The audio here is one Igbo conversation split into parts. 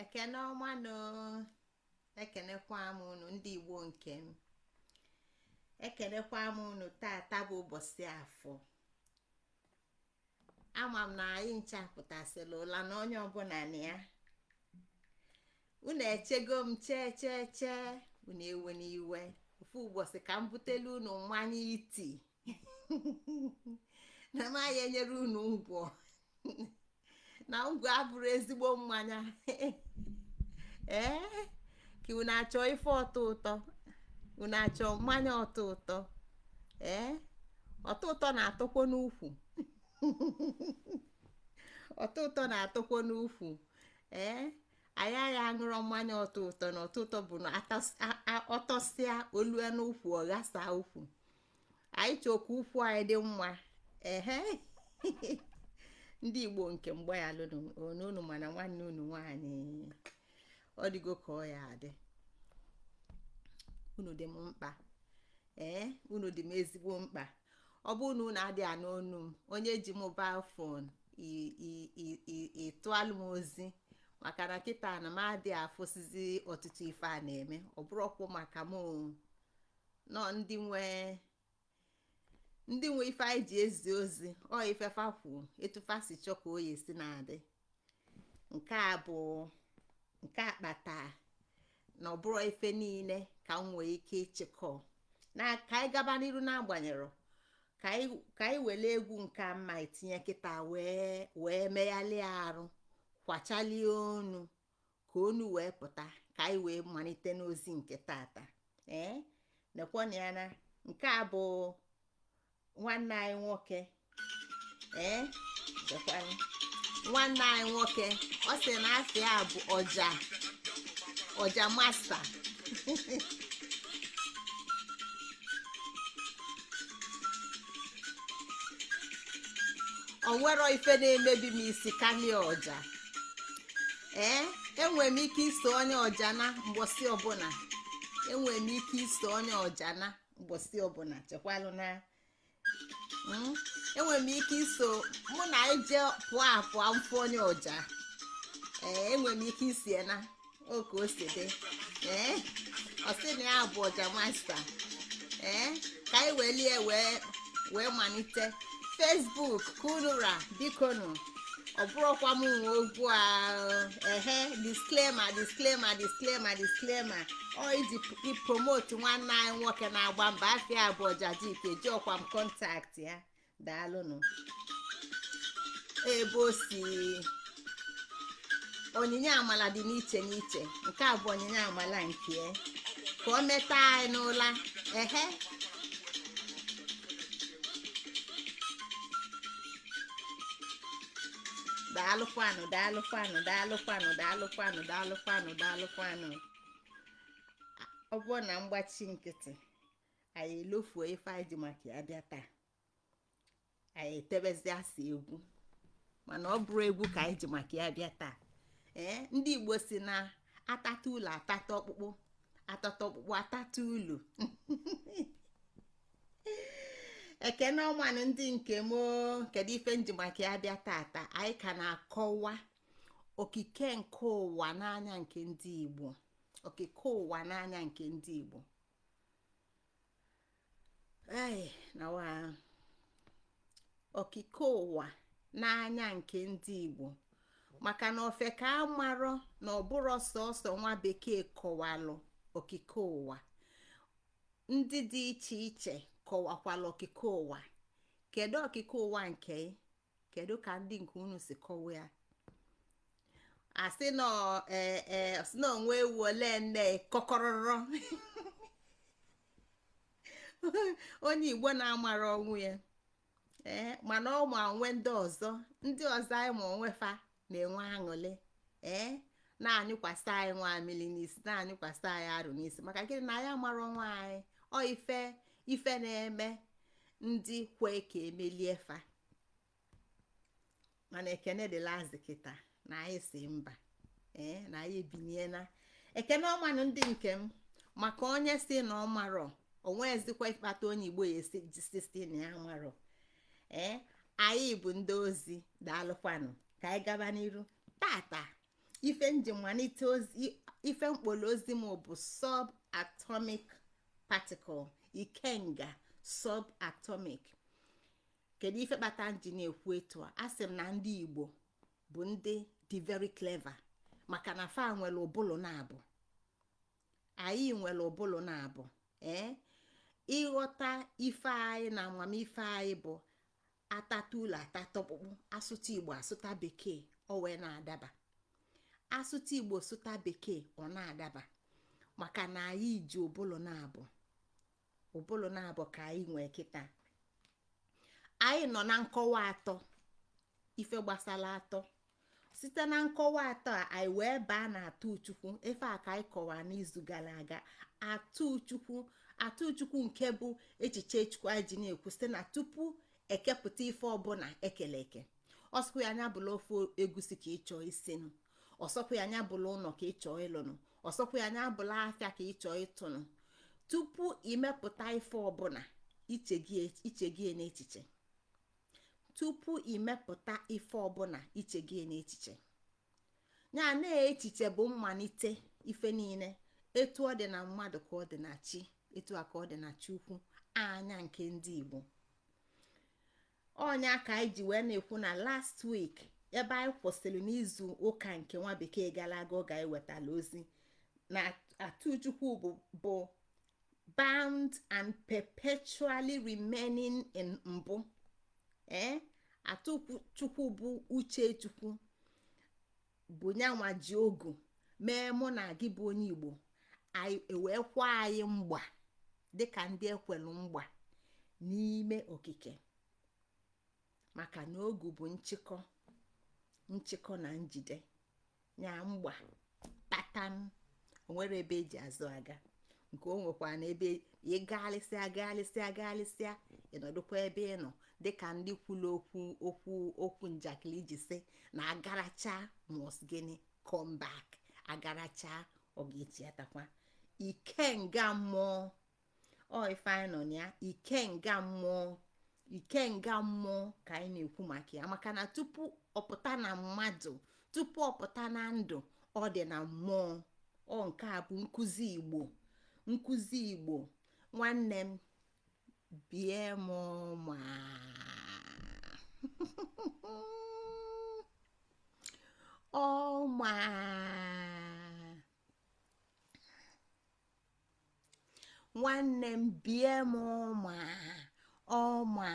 Ekene ọma nụ. Ekenekwa m unu, ndị Igbo nke m. Ekenekwa m unu. Tata bụ ụbọchị Afọ. Ama m na anyị ncha pụtasịrị ụla na onye ọbụla na ya. Unu echego m chee chee chee. Unu ewena iwe. Ofu ụbọchị ka m butelu unu mmanya iti na m aya enyere unu ngwọ, na ngwọ abụrọ ezigbo mmanya. Ee, ka unu achọ ife ọtọ ụtọ, unu achọ mmanya ọtọ ụtọ. Ee, ọtọ ụtọ na-atọkwa n'ukwu, ọtọ ụtọ na-atọkwa n'ukwu. Ee, anyị agha aṅụrọ mmanya ọtọ ụtọ, na ọtọ ụtọ bụ na ọtọsịa olue n'ukwu, ọ ghasa ukwu. Anyị chọọ ka ukwu anyị dị mma. Ehe, ndị Igbo nke mgbe ya lụrụ unu, mana nwanne unu nwaanyị, ọ dịgo ka ọ ya adị. Unu dị m mkpa. Ee, unu dị m ezigbo mkpa. Ọ bụrụ na unu adịghị anụ onu m, onye ji mobile phone ịtụalụ m ozi, maka na kịta na m adịghị afụsizi ọtụtụ ife a na-eme. Ọ bụrọkwụ maka m nọ, ndị nwe ife anyị ji ezi ozi, ọ ife fa kwu, etu fa si chọ ka o ya esi na-adị. Nke a bụ nke a kpata na ọ bụrọ ife niile ka m nwee ike ịchịkọ na ka anyị gaba n'iru. N'agbanyerọ ka anyị wele egwu nke a mma etinye kịta wee meghalịa arụ, kwachalie onu ka onu wee pụta, ka anyị wee malite n'ozi nke tata. Ee, nekwanụ ya na nke a bụ nwanne anyị nwoke. Ee, nekwanụ nwanne anyị nwoke. Ọ sị na afa ya bụ Ọja, Ọja Master. O nwerọ ife na-emebi m isi karịa ọja. Ee, enwere m ike iso onye ọja na mgbọsị ọbụla. Enwere m ike iso onye ọja na mgbọsị ọbụla. Chekwalụ na enwere m ike iso mụ na eje pụọ apụọ mfụ onye ọja. Ee, enwere m ike isi ya na oke o si dị. Ee, ọ sị na ya bụ Ọja Master. Ee, ka anyị welie wee malite. Facebook kunura, bikonu, ọ bụrọkwa m nwe okwu a. Ehe, disclaimer, disclaimer, disclaimer, disclaimer. Ọ iji ipromote nwanne anyị nwoke na-agba mbọ. Afa ya bụ Ọja Jike. Jiọkwa m contact ya. Daalụnụ. Ebe o si, onyinye amala dị n'iche n'iche. Nke a bụ onyinye amala nke ya, ka o meta anyị n'ụla. Ehe, daalụkwanụ, daalụkwanụ, daalụkwanụ, daalụkwanụ, daalụkwanụ, daalụkwanụ. Ọ bụrụ na mgbachi nkịtị, anyị elofuo ife anyị ji maka ya bịa taa. Anyị etebezi asị egwu, mana ọ bụrọ egwu ka anyị ji maka ya bịa taa. Ee, ndị Igbo si na atata ụlọ atata ọkpụkpụ, atata ọkpụkpụ atata ụlọ. Ekene ọmanụ, ndị nke m. Kedu ife nji maka ya bịa tata? Anyị ka na-akọwa okike nke ụwa n'anya nke ndị Igbo, okike ụwa n'anya nke ndị Igbo. Ee, na wa okike ụwa n'anya nke ndị Igbo, maka na ofe ka amarọ na ọ bụrọ sọsọ nwa bekee kọwalụ okike ụwa. Ndị dị iche iche kọwakwala okike ụwa. Kedu okike ụwa nke? Kedu ka ndị nke unu si kọwa ya? Asị na ee, sị na onwe ewu ole nne kọkọrọrọ. Onye Igbo na-amara onwe ya, ee, mana ọ ma onwe ndị ọzọ. Ndị ọzọ anyị ma onwe fa na-enwe aṅụlị, ee, na-anyụkwasị anyị nwa mmiri n'isi, na-anyụkwasị anyị arụ n'isi. Maka gịnị? Na anyị amara onwe anyị. Ọ ife na-eme ndị kwe ka emelie fa. Mana ekene dịla azị kịta na anyị si mba. Ee, na anyị ebiniela. Ekene ọmanụ, ndị nke m. Maka onye si na ọ marọ, onwezikwa ịkpata onye Igbo ya esi jisisi na ya marọ. Ee, anyị bụ ndị ozi. Daalụkwanụ. Ka anyị gaba n'iru. Tata Ife nji malite ozi, ife mkpọrọ ozi m bụ subatomic particle, ikenga subatomic. Kedu ife kpata nji na-ekwu etu a? Asị m na ndị Igbo bụ ndị dị very clever, maka na fa nwere ụbụlụ na-abụ. Anyị nwere ụbụlụ na-abụ. Ee, ịghọta ife anyị na amamife anyị bụ atata ụlọ, atata ọkpụkpụ. Asụta Igbo, asụta Bekee, ọ wee na-adaba. Asụta Igbo, sụta Bekee, ọ na-adaba, maka na anyị ji ụbụlụ na-abụ. Ụbụlụ na-abụ ka anyị nwee. Kịta anyị nọ na nkọwa atọ, ife gbasara atọ. Site na nkọwa atọ a, anyị wee baa na atụ Chukwu. Ife a ka anyị kọwara n'izu gara aga. Atụ Chukwu, atụ Chukwu nke bụ echiche Chukwu anyị ji na-ekwu site na tupu ekepụta ife ọbụla ekele eke. Ọsọkwa ya anya bụla ofe egusi ka ị chọọ isinụ, ọsọkwa ya anya bụla ụlọ ka ị chọọ ịlụnụ, ọsọkwa ya anya bụla afịa ka ị chọọ ịtụnụ, tupu imepụta ife ọbụla, iche gị n'echiche. Tupu imepụta ife ọbụla, iche gị n'echiche. Ya na echiche bụ mmalite ife niile. Etu ọ dị na mmadụ ka ọ dị na chi, etu a ka ọ dị na chi ukwu anya nke ndị Igbo. Ọnya ka anyị ji wee na-ekwu na last week, ebe anyị kwụsịrị n'izu ụka nke nwa bekee gara aga, oge anyị wetara ozi na atụchukwu bụ bound and perpetually remaining in mbụ. Ee, atụchukwu bụ uche Chukwu, bụ nyanwa ji ogu mee mụ na gị bụ onye Igbo. Anyị ewee kwa anyị mgba dịka ndị ekwelu mgba n'ime okike, maka na ogu bụ nchịkọ, nchịkọ na njide nya mgba kpatam. Onwere ebe eji azụ aga nke o nwekwa na ebe ịgaghalịsịa, gaghalịsịa, gaghalịsịa, ịnọdụkwa ebe ị nọ, dịka ndị kwuru okwu njakịrị iji sị na agaracha must gịnị come back. Agaracha, ọ ga-echiatakwa. Ikenga mmụọ, ọ ife anyị nọ na ya. Ikenga mmụọ, ikenga mmụọ ka anyị na-ekwu maka ya, maka na tupu ọ pụta na mmadụ, tupu ọ pụta na ndụ, ọ dị na mmụọ. Ọ nke a bụ nkụzi Igbo, nkụzi Igbo. Nwanne m, bie m ọma. Ọma nwanne m, bie m ọma. Ọma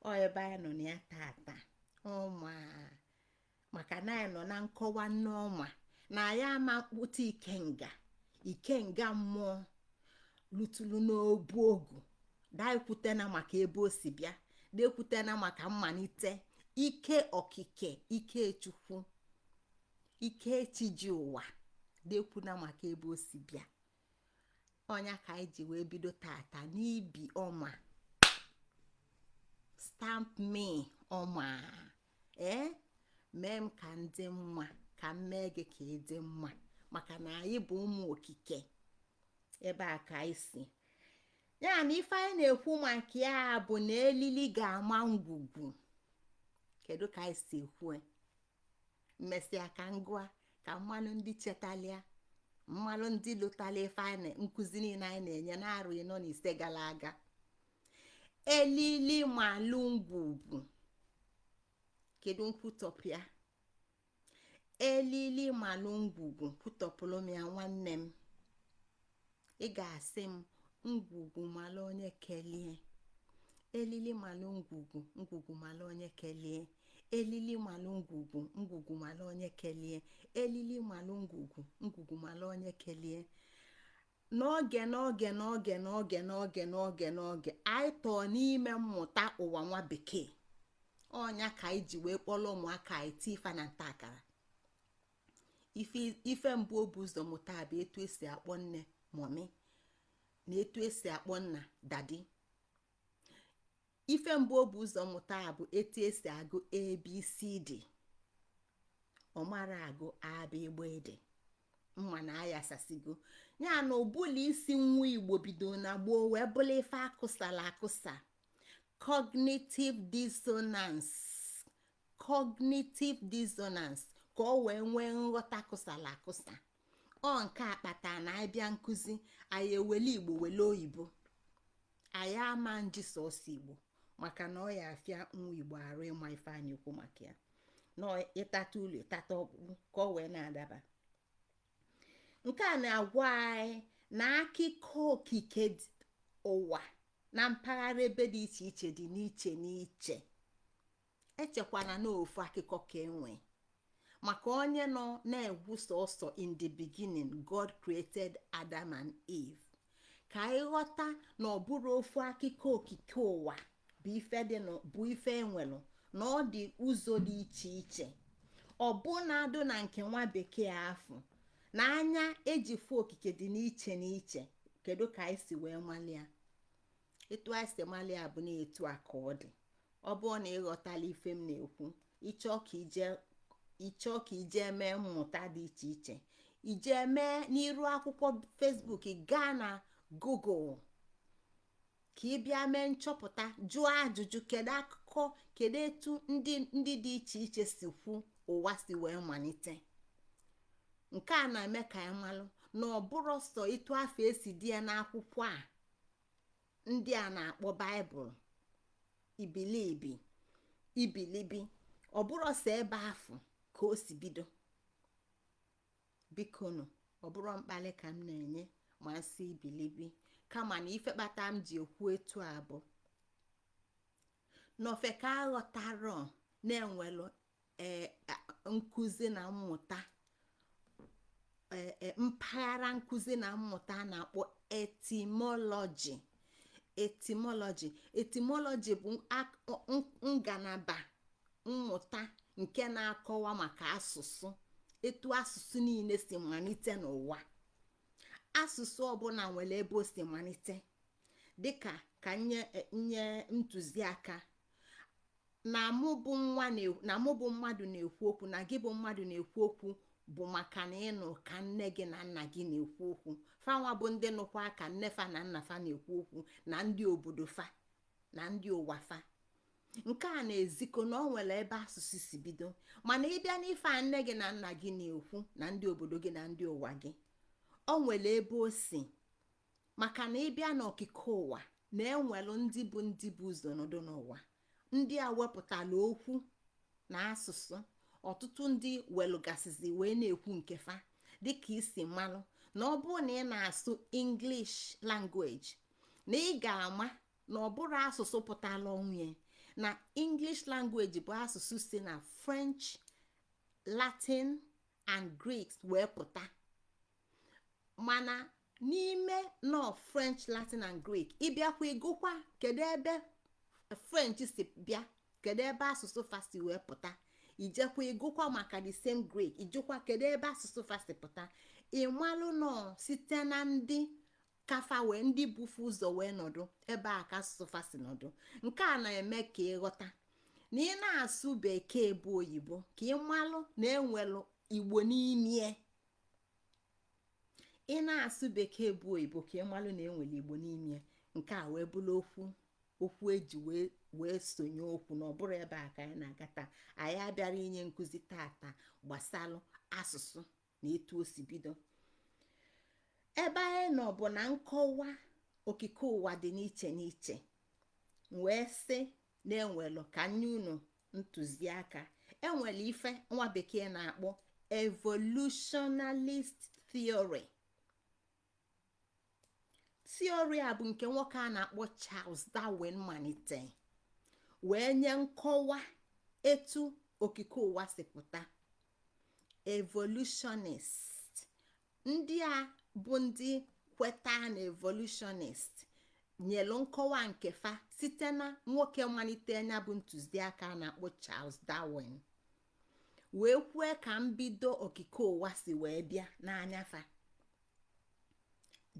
ọ ebe anyị nọ na ya tata. Ọma, maka na anyị nọ na nkọwa nneọma na anyị ama mkpụta ikenga, ikenga mmụọ lutulu n'obu ogu daekwutena maka ebe o si bịa, dekwutena maka mmalite ike okike, ike Chukwu, ike chi ji ụwa, dekwuna maka ebe o si bịa. Ọnya ka anyị ji wee bido tata n'ibi ọma. Stamp me ọma. Ee, mee m ka m dị mma, ka m mee gị ka ị dị mma, maka na anyị bụ ụmụ okike. Ebe a ka anyị si ya na ife anyị na-ekwu maka ya bụ na elili ga-ama ngwugwu. Kedu ka anyị si ekwu? Mmesịa ka ngụa ka mmalụ ndị chetalịa, mmalụ ndị lụtala ife anyị, nkụzi niile anyị na-enye na-arụ 45 gara aga. Elili malụ ngwugwu. Kedu nkwutọpụ ya? Elili malụ ngwugwu, kwutọpụrụ m ya. Nwanne m, ị ga-asị m ngwugwu malụ onye kelie. Elili malụ ngwugwu, ngwugwu malụ onye kelie. Elili malụ ngwugwu, ngwugwu malụ onye kelie. Elili malụ ngwugwu, ngwugwu malụ onye kelie. N'oge, n'oge, n'oge, n'oge, n'oge, n'oge, n'oge anyị tọọ n'ime mmụta ụwa nwa bekee, ọnya ka anyị ji wee kpọrọ ụmụaka anyị tii ife na nta akara. Ife mbụ o bụ ụzọ mụta bụ etu esi akpọ nne mommy na etu esi akpọ nna daddy. Ife mbụ o bụ ụzọ mụta bụ etu esi agụ ABCD. Ọ mara agụ abịgbede mma na ayasasigo ya na ụbụla isi nwa Igbo bido na gboo wee bụla ife akụsala akụsa. Cognitive dissonance, cognitive dissonance. Ka ọ wee nwee nghọta kụsara akụsa. Ọ nke a kpatara na anyị bịa nkụzi, anyị ewele Igbo, wele oyibo. Anyị ama nji sọsọ Igbo, maka na ọ ya afịa nwa Igbo arụ ịma ife anyị ekwu maka ya na ịtata ụlọ, ịtata ọkpụkpụ, ka ọ wee na-adaba. Nke a na-agwa anyị na akụkọ okike ụwa na mpaghara ebe dị iche iche dị n'iche n'iche. Echekwana n'ofu akụkọ ka enwe maka onye nọ na-egwu sọsọ "In the beginning God created Adam and Eve". Ka anyị ghọta na ọ bụrụ ofu akụkọ okike ụwa bụ ife dị, bụ ife enwelụ, na ọ dị ụzọ dị iche iche. Ọbụnadụ na nke nwa bekee afụ na anya eji fụ okike dị n'iche n'iche. Kedu ka anyị si wee malia? Etu anyị si malia bụ na etu a ka ọ dị. Ọ bụrụ na ịghọtala ife m na-ekwu, ịchọọ ka ije mee mmụta dị iche iche, ije mee n'iru akwụkwọ Facebook, gaa na Google ka ị bịa mee nchọpụta, jụọ ajụjụ: kedu akụkọ, kedu etu ndị dị iche iche si kwu ụwa si wee malite? Nke a na-eme ka anyị malụ na ọ bụrụ sọ etu afọ esi dị ya n'akwụkwọ a ndị a na-akpọ Baịbụl, ibilibi ibilibi, ọ bụrụ sọ ebe afọ ka o si bido. Bikonu, ọ bụrụ mkpali ka m na-enye ma nsị ibilibi, kama na ife kpata m ji ekwu etu a bụ n'ofe ka aghọtara na-enwelu ee nkụzi na mmụta, ee mpaghara nkụzi na mmụta a na-akpọ etymology. Etymology bụ ngalaba mmụta nke na-akọwa maka asụsụ, etu asụsụ niile si malite n'ụwa. Asụsụ ọbụla nwere ebe o si malite. Dịka ka nye nye ntụziaka na mụ bụ nwa, na mụ bụ mmadụ na-ekwu okwu, na gị bụ mmadụ na-ekwu okwu, bụ maka na ịnụ ka nne gị na nna gị na-ekwu okwu. Fanwa bụ ndị nụkwa ka nne fa na nna fa na-ekwu okwu, na ndị obodo fa na ndị ụwa fa. Nke a na-ezikọ na ọ nwere ebe asụsụ si bido. Mana ịbịa n'ife a nne gị na nna gị na-ekwu, na ndị obodo gị na ndị ụwa gị, ọ nwere ebe o si. Maka na ịbịa n'okike ụwa, na enwelu ndị bụ ụzọ nọdụ n'ụwa, ndị a wepụtara okwu na asụsụ. Ọtụtụ ndị welụgasịzi wee na-ekwu nke fa. Dịka isi malụ na ọ bụrụ na ị na-asụ English language, na ị ga-ama na ọ bụrụ asụsụ pụtara onwe, na English language bụ asụsụ si na French, Latin and Greek wee pụta. Mana n'ime nọ French, Latin and Greek, ịbịakwa ịgụkwa kedu ebe French si bịa, kedu ebe asụsụ fa si wee pụta. Ijekwa ịgụkwa maka the same Greek, ijụkwa kedu ebe asụsụ fa si pụta. Ịmalụ nọ site na ndị kafa wee, ndị bufu ụzọ wee nọdụ ebe a ka asụsụ fa si nọdụ. Nke a na-eme ka ịghọta na ị na-asụ bekee bụ oyibo, ka ị malụ na enwelụ Igbo n'ime. Ị na-asụ bekee bụ oyibo, ka ị malụ na enwere Igbo n'ime. Nke a wee bụrụ okwu eji wee sonye okwu na ọ bụrụ ebe a ka anyị na-aga taa. Anyị abịara inye nkụzi tata gbasalụ asụsụ na etu o si bido. Ebe anyị nọ bụ na nkọwa okike ụwa dị n'iche n'iche. Wee sị na-enwelụ ka nye unu ntụziaka. Enwere ife nwa bekee na-akpọ evolutionalist theory. Theory a bụ nke nwoke a na-akpọ Charles Darwin malite wee nye nkọwa etu okike ụwa si pụta. Evolutionist ndị a bụ ndị kweta na evolutionist nyelu nkọwa nke fa site na nwoke malite anya bụ ntụziaka a na-akpọ Charles Darwin, wee kwue ka mbido okike ụwa si wee bịa n'anya fa.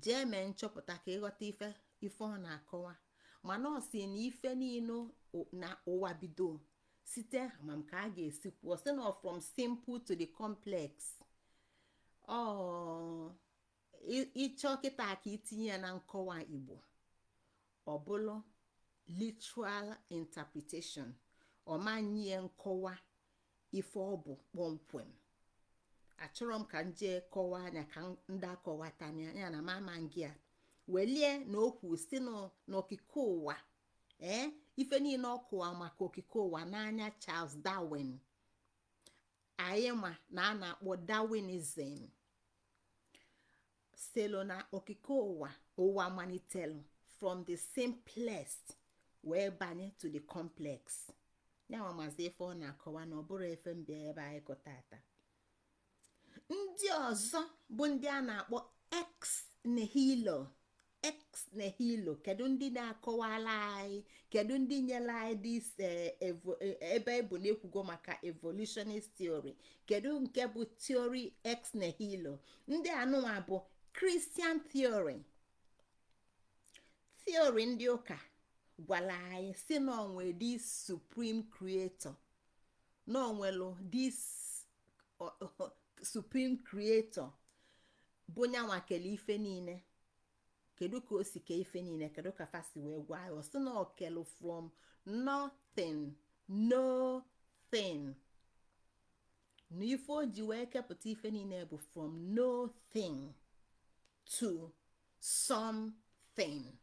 Jee mee nchọpụta ka ịghọta ife ọ na-akọwa. Mana ọ sị na ife niile na ụwa bido site amam ka a ga-esi kwuo sị na from simple to the complex. Ọ ịchọ kịta ka itinye ya na nkọwa Igbo, ọ bụrụ literal interpretation, ọ manye nkọwa ife ọ bụ kpọmkwem. Achọrọ m ka m jee kọwaa anya ka ndị akọwatanya ya na mama ngị a welie na okwu si n'okike ụwa. Ee, ife niile ọ kụwa maka okike ụwa n'anya Charles Darwin, anyị ma na a na-akpọ Darwinism, selu na okike ụwa, ụwa malitelu from the simplest wee banye to the complex. Ya nwa mazi ife ọ na-akọwa na ọ bụrụ efe mbịa ebe anyị kọtata. Ndị ọzọ bụ ndị a na-akpọ ex nihilo. Ex nihilo, kedu ndị na-akọwala anyị? Kedu ndị nyere anyị this ebe bụ na-ekwugo maka evolutionist theory? Kedu nke bụ theory ex nihilo? Ndị anụnwa bụ Christian theory, theory ndị ụka gwara anyị si na onwe this supreme creator, na onwelu this supreme creator bụ nyanwa kele ife niile. Kedu ka o si kee ife niile? Kedu ka fa si wee gwa anyị? Ọ sị na okelu from nothing, nothing, na ife o ji wee kepụta ife niile bụ from nothing to something.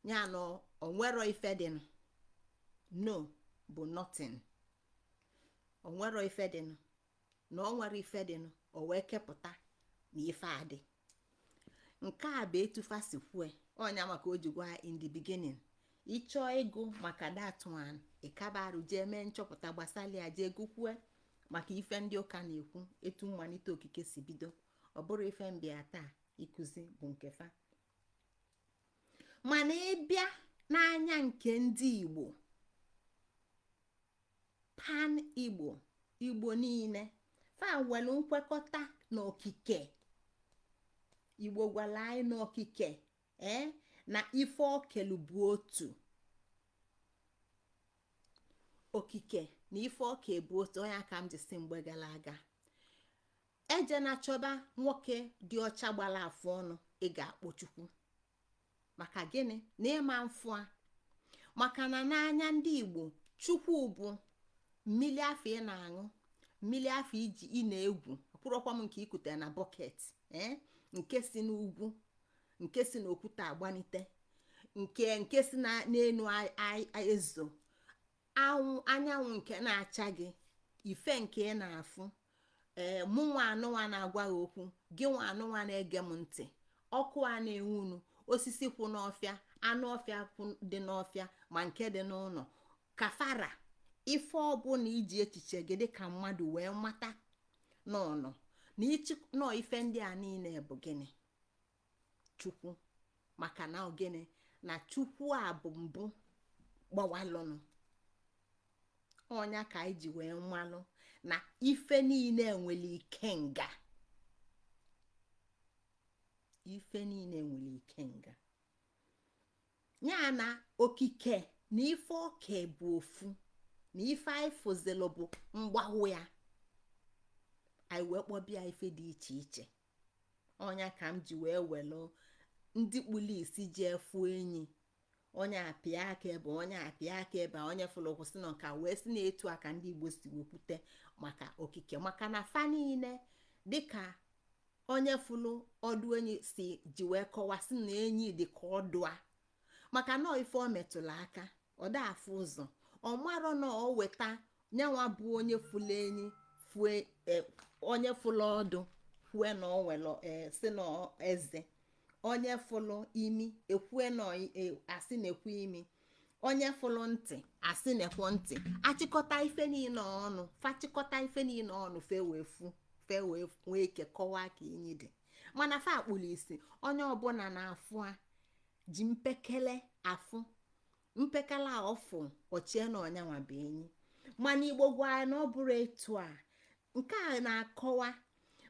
Ya na onwero ife dịnụ, no bụ nothing, onwero ife dịnụ, na o nwere ife dịnụ, o wee kepụta na ife adị. Nke a bụ etu fa si kwue ọnya maka o ji gwa in the beginning. Ịchọọ ịgụ maka that one, ịkabarụ jee mee nchọpụta gbasara ya, jee gụkwue maka ife ndị ụka na-ekwu, etu mmalite okike si bido. Ọ bụrụ ife mbịa taa ịkụzi bụ nke fa. Mana ịbịa n'anya nke ndị Igbo, pan Igbo, Igbo niile fa nwere nkwekọta n'okike. Igbo gwara anyị n'okike, ee, na ife okelu bụ otu okike, na ife oke bụ otu. Onye aka m ji si mgbe gara aga, eje na chọba nwoke dị ọcha gbara afụ ọnụ ị ga-akpọ Chukwu. Maka gịnị na ịma mfụ a? Maka na n'anya ndị Igbo, Chukwu bụ mmiri afọ ị na-aṅụ, mmiri afọ iji ị na-egwu, ọkwụrọkwa m nke ikutere na bucket, ee, nke si n'ugwu, nke si n'okwute agbanite, nke si n'enu ezo anwụ, anyanwụ nke na-acha gị, ife nke ị na-afụ. Ee, mụ nwa anụnwa na-agwa gị okwu, gị nwa anụnwa na-ege m ntị, ọkụ a na-enwunu, osisi kwụ n'ọfịa, anụ ọfịa dị n'ọfịa, ma nke dị n'ụlọ kafara, ife ọbụla iji echiche gị dịka mmadụ wee mata n'ọnọ na ịchị nọọ, ife ndị a niile bụ gịnị? Chukwu. Maka na gịnị? Na Chukwu a bụ mbụ gbawalụnụ ọnya ka anyị ji wee mmalụ na ife niile nwere ikenga. Ife niile nwere ikenga, ya na okike na ife oke bụ ofu, na ife anyị fụzilụ bụ mgbawu ya, anyị wee kpọbịa ife dị iche iche. Ọnya ka m ji wee welụ ndị kpulu isi jee fụ enyi, onye apịa aka ebe, onye apịa aka ebe, onye fụrụ kwụsị na nka wee si na-etu aka ndị Igbo si wekwute maka okike. Maka na fa niile, dịka onye fụlụ ọdụ enyi si ji wee kọwasị na enyi dị ka ọdụ a, maka na ife ọ metụrụ aka, ọ da afụ ụzọ, ọ marọ na ọ weta nyanwa bụ onye fụlụ enyi fue, onye fụlụ ọdụ kwue na ọ nwere si na eze, onye fụlụ imi ekwue na asị na-ekwu imi, onye fụlụ ntị asị na-ekwu ntị. Achịkọta ife niile ọnụ, fachịkọta ife niile ọnụ, fe wee fu, fe wee nwee ike kọwaa ka enyi dị. Mana fa akpụrụ isi, onye ọbụla na-afụ a ji mpekele afụ mpekele a ọfụ ọchie na ọnyanwa bụ enyi. Mana Igbo gwa anyị na ọ bụrụ etu a. Nke a na-akọwa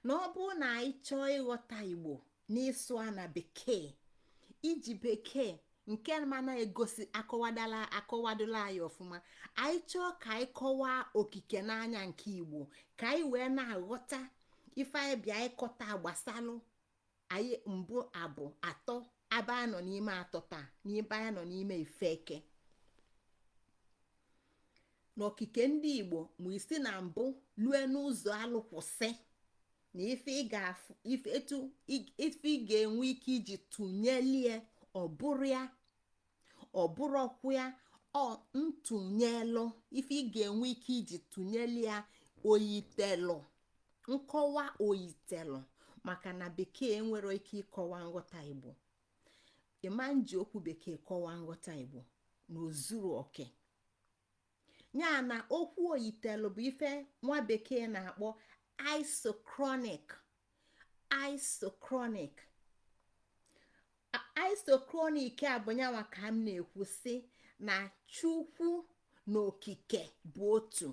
na ọ bụrụ na anyị chọọ ịghọta Igbo n'ịsụ a na Bekee, iji Bekee nke mana egosi akọwadala akọwadola anyị ọfụma, anyị chọọ ka anyị kọwaa okike n'anya nke Igbo, ka anyị wee na-aghọta ife anyị bịa ịkọta gbasalụ anyị. Mbụ abụ atọ ebe a nọ n'ime atọ taa, n'ebe anyị nọ n'ime ifeke. N'okike ndị Igbo, ma isi na mbụ lue n'ụzọ alụkwụsị na ife ị ga-afụ, ife etu ife ị ga-enwe ike iji tụnyelie, ọ bụrụ ya, ọ bụrọkwu ya, ọ ntụnyelụ ife ị ga-enwe ike iji tụnyeli ya, oyitelụ nkọwa oyitelụ, maka na Bekee nwere ike ịkọwa nghọta Igbo. Ịma nji okwu Bekee kọwaa nghọta Igbo na ozuru oke ya. Na okwu oyitelụ bụ ife nwa Bekee na-akpọ isochronic. Isochronic, isochronic a bụ nyanwa ka m na-ekwu sị na Chukwu na okike bụ otu,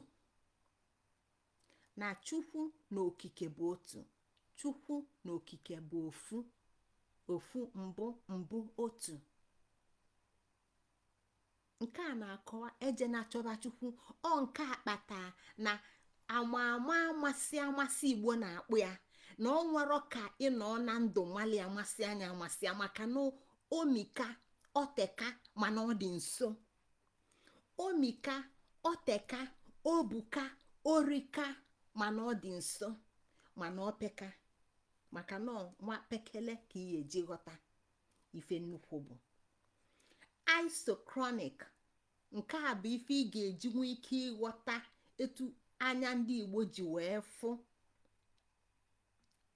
na Chukwu na okike bụ otu, Chukwu na okike bụ ofu, ofu mbụ mbụ otu. Nke a na-akọwa eje na chọba Chukwu. Ọ nke a kpata na ama ama amasị amasị Igbo na-akpụ ya na ọ nwere ka ịnọ na ndụ mali amasị anya amasị, maka na omika oteka, mana ọ dị nso. Omika oteka, obuka orika, mana ọ dị nso, mana opeka, maka na nwa pekele ka ị eji ghọta ife nnukwu bụ isochronic. Nke a bụ ife ị ga-eji nwee ike ịghọta etu anya ndị Igbo ji wee fụ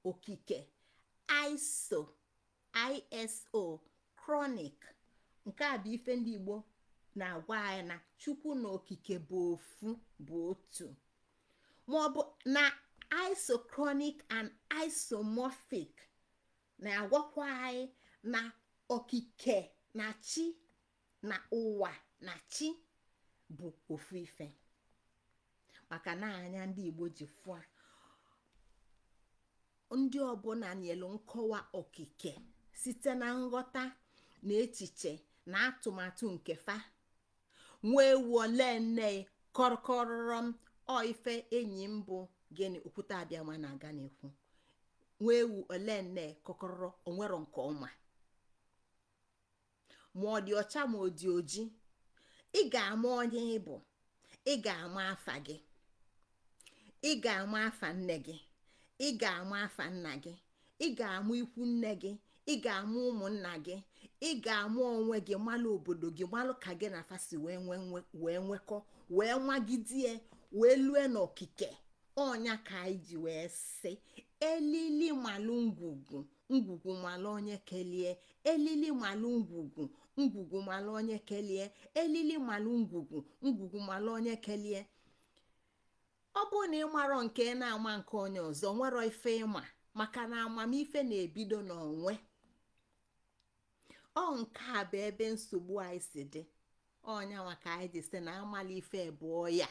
okike. Iso, iso chronic. Nke a bụ ife ndị Igbo na-agwa anyị na Chukwu na okike bụ ofu, bụ otu, ma ọ bụ na isochronic and isomorphic na-agwakwa anyị na okike na chi na ụwa na chi bụ ofu ife, maka na anya ndị Igbo ji fụa ndị ọbụla nyelu nkọwa okike site na nghọta na echiche na atụmatụ nke fa. Nwa ewu ole nne kọrọkọrọm ọ ife enyi m bụ gịnị okwute abịama na-aga n'ekwu nwa ewu ole nne kọkọrọ onwero nke ọma, ma ọ dị ọcha ma ọ dị oji. Ị ga-ama onye ị bụ, ị ga-ama afa gị, ị ga-ama afa nne gị, ị ga-ama afa nna gị, ị ga-ama ikwu nne gị, ị ga-ama ụmụnna gị, ị ga-ama onwe gị, malụ obodo gị, malụ ka gị na afa si wee wee nwekọ wee nwagidie wee lue n'okike. Ọnya ka anyị ji wee sị elili malụ ngwugwu, ngwugwu malụ onye kelie. Elili malụ ngwugwu, ngwugwu malụ onye kelie. Elili malụ ngwugwu, ngwugwu malụ onye kelie. Ọ bụrụ na ị marọ nke na-ama nke onye ọzọ, nwere ife ịma, maka na amamife na-ebido n'onwe. Ọ nke a bụ ebe nsogbu anyị si dị. Ọnyanwa ka anyị ji sị na amala ife bụ ya,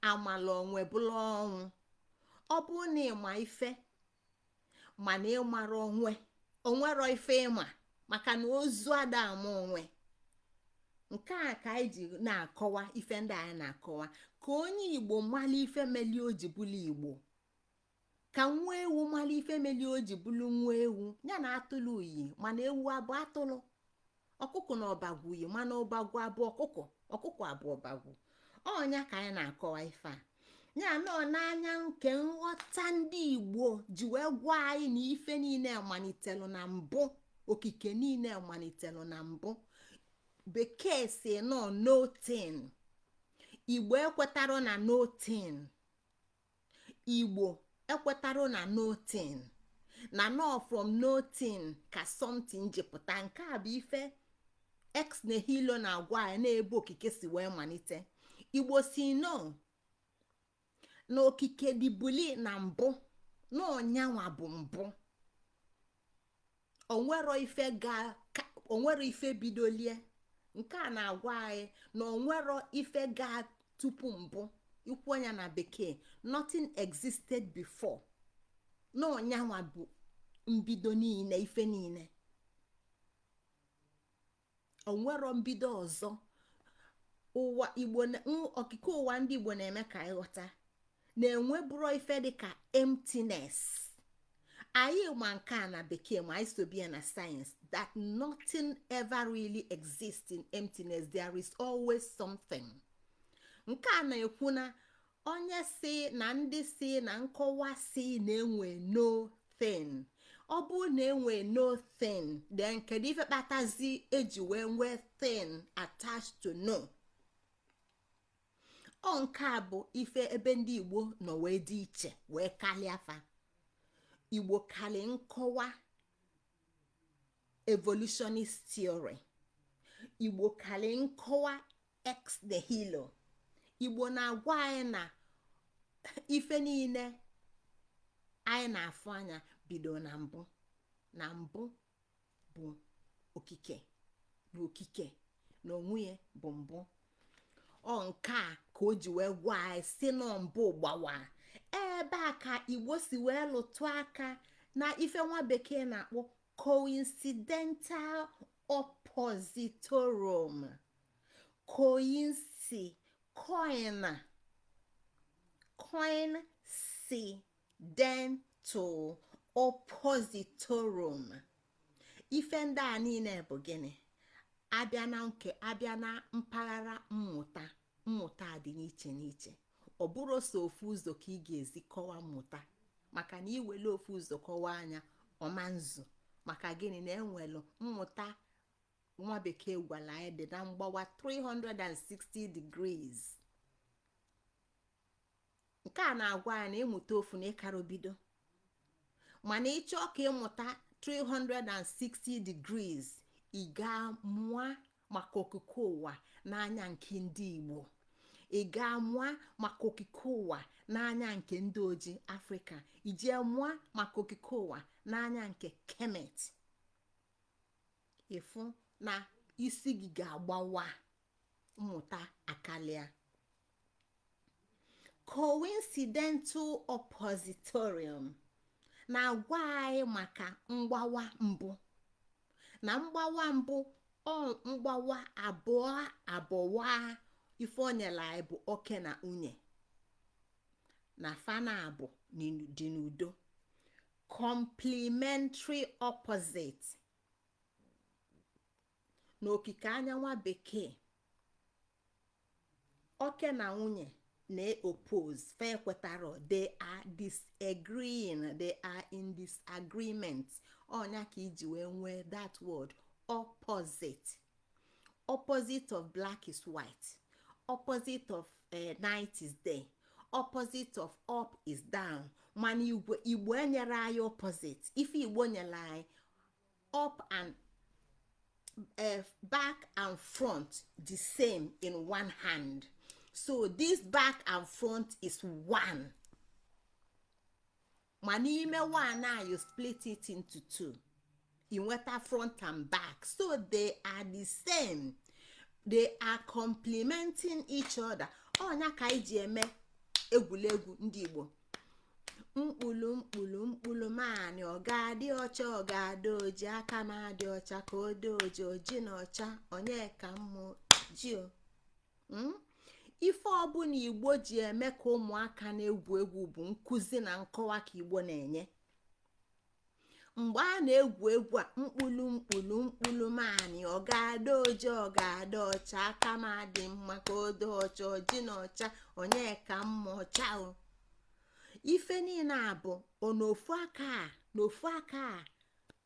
amala onwe bụla ọnwụ. Ọ bụrụ na ịma ife mana ịmara onwe, onwero ife ịma, maka na ozu ada ama onwe. Nke a ka anyị ji na-akọwa ife ndị anyị na-akọwa, ka onye Igbo mala ife meli o ji bụlụ Igbo, ka nwa ewu mala ife meli o ji bụlụ nwa ewu. Ya na atụlụ uyi, mana ewu abụ atụlụ, ọkụkọ na ọbagwu yi, mana ọbagwu abụ ọkụkọ, ọkụkọ abụ ọbagwu. Ọnya ka anyị na-akọwa ife a. Ya nọ n'anya nke nghọta ndị Igbo ji wee gwa anyị na ife niile malitelụ na mbụ, okike niile malitelụ na mbụ. Bekee si nọ nothing, Igbo ekwetaro na nothing. Igbo ekwetaro na nothing, na no from nothing ka something ji pụta. Nke a bụ ife ex nihilo na-agwa anyị n'ebe okike si wee malite. Igbo si no na okike dịbuli na mbụ, na ọnyanwa bụ mbụ. Onwero ife ga onwero ife bidolie. Nke a na-agwa anyị na onwero ife ga tupu mbụ. Ikwu anya na Bekee, nothing existed before, na ọnyanwa bụ mbido niile, ife niile. Onwero mbido ọzọ. Ụwa Igbo, okike ụwa ndị Igbo na-eme ka anyị ghọta na-enweburo ife dịka emptiness. Anyị ma nke a na Bekee, ma anyị sobi ya na science, that nothing ever really exists in emptiness, there is always something. Nke a na-ekwu na onye si na ndị si na nkọwa si na-enwe no thing. Ọ bụrụ na enwe no thing, then kedu ife kpatazi eji wee nwee thing attached to no? Ọ nke a bụ ife ebe ndị Igbo nọ wee dị iche, wee kalịa fa. Igbo kali nkọwa evolutionist theory, Igbo kali nkọwa ex nihilo. Igbo na-agwa anyị na ife niile anyị na-afụ anya bido na mbụ, na mbụ bụ okike, na okike na onwe ya bụ mbụ. Ọ nke a ka o ji wee gwa anyị si nọ mbụ gbawa. Ebe a ka Igbo si wee lụtụ aka na ife nwa bekee na-akpọ coincidental oppositorum. Coinci, coin, coincidental oppositorum. Ife ndị a niile bụ gịnị? Abịa na nke abịa na mpaghara mmụta, mmụta dị n'iche n'iche. Ọ bụrụ so ofu ụzọ ka ị ga-ezi kọwa mmụta, maka na iwele ofu ụzọ kọwa anya ọma nzu. Maka gịnị? Na enwelu mmụta nwa bekee gwara anyị dị na mgbawa 360 degrees. Nke a na-agwa anyị na ịmụta ofu na ịkara bido, mana ịchọọ ka ịmụta 360 degrees, ị gaa mụọ maka okike ụwa n'anya nke ndị Igbo, ị gaa mụọ maka okike ụwa n'anya nke ndị ojii Afrịka, ijee mụọ maka okike ụwa n'anya nke Kemet, ịfụ na isi gị ga-agbawa. Mmụta akalia. Coincidental oppositorium na-agwa anyị maka mgbawa mbụ na mgbawa mbụ. Ọ mgbawa abụọ abụọ ife onyela anyị bụ oke na nwunye na fana abụ dị n'udo, complementary opposite. N'okike anya nwa bekee, oke na nwunye na-oppose, fa ekwetara, they are disagreeing, they are in disagreement. Ọnya ka iji wee nwee that word opposite. Opposite of black is white, opposite of night is day, opposite of up is down. Mana igwe Igbo enyere anyị opposite. Ife Igbo nyere anyị, up and back and front the same in one hand. So this back and front is one, ma n'ime one a, you split it into two, you nweta front and back. So they are the same, they are complementing each other. Ọnya ka anyị ji eme egwuregwu ndị Igbo: mkpụrụ mkpụrụ mkpụrụ maanị, ọ ga-adị ọcha, ọ ga-adị oji. Aka m adị ọcha ka o dị oji, oji na ọcha, onye ka mmụ ji o. Ife ọbụla Igbo ji eme ka ụmụaka na-egwu egwu bụ nkụzi na nkọwa ka Igbo na-enye mgbe a na-egwu egwu a: mkpụrụ mkpụrụ mkpụrụ maanị, ọ ga-adị oji, ọ ga-adị ọcha. Aka m adị mma ka o dị ọcha, oji na ọcha, onye ka mma? Ọcha o. Ife niile a bụ n'ofu aka a, n'ofu aka a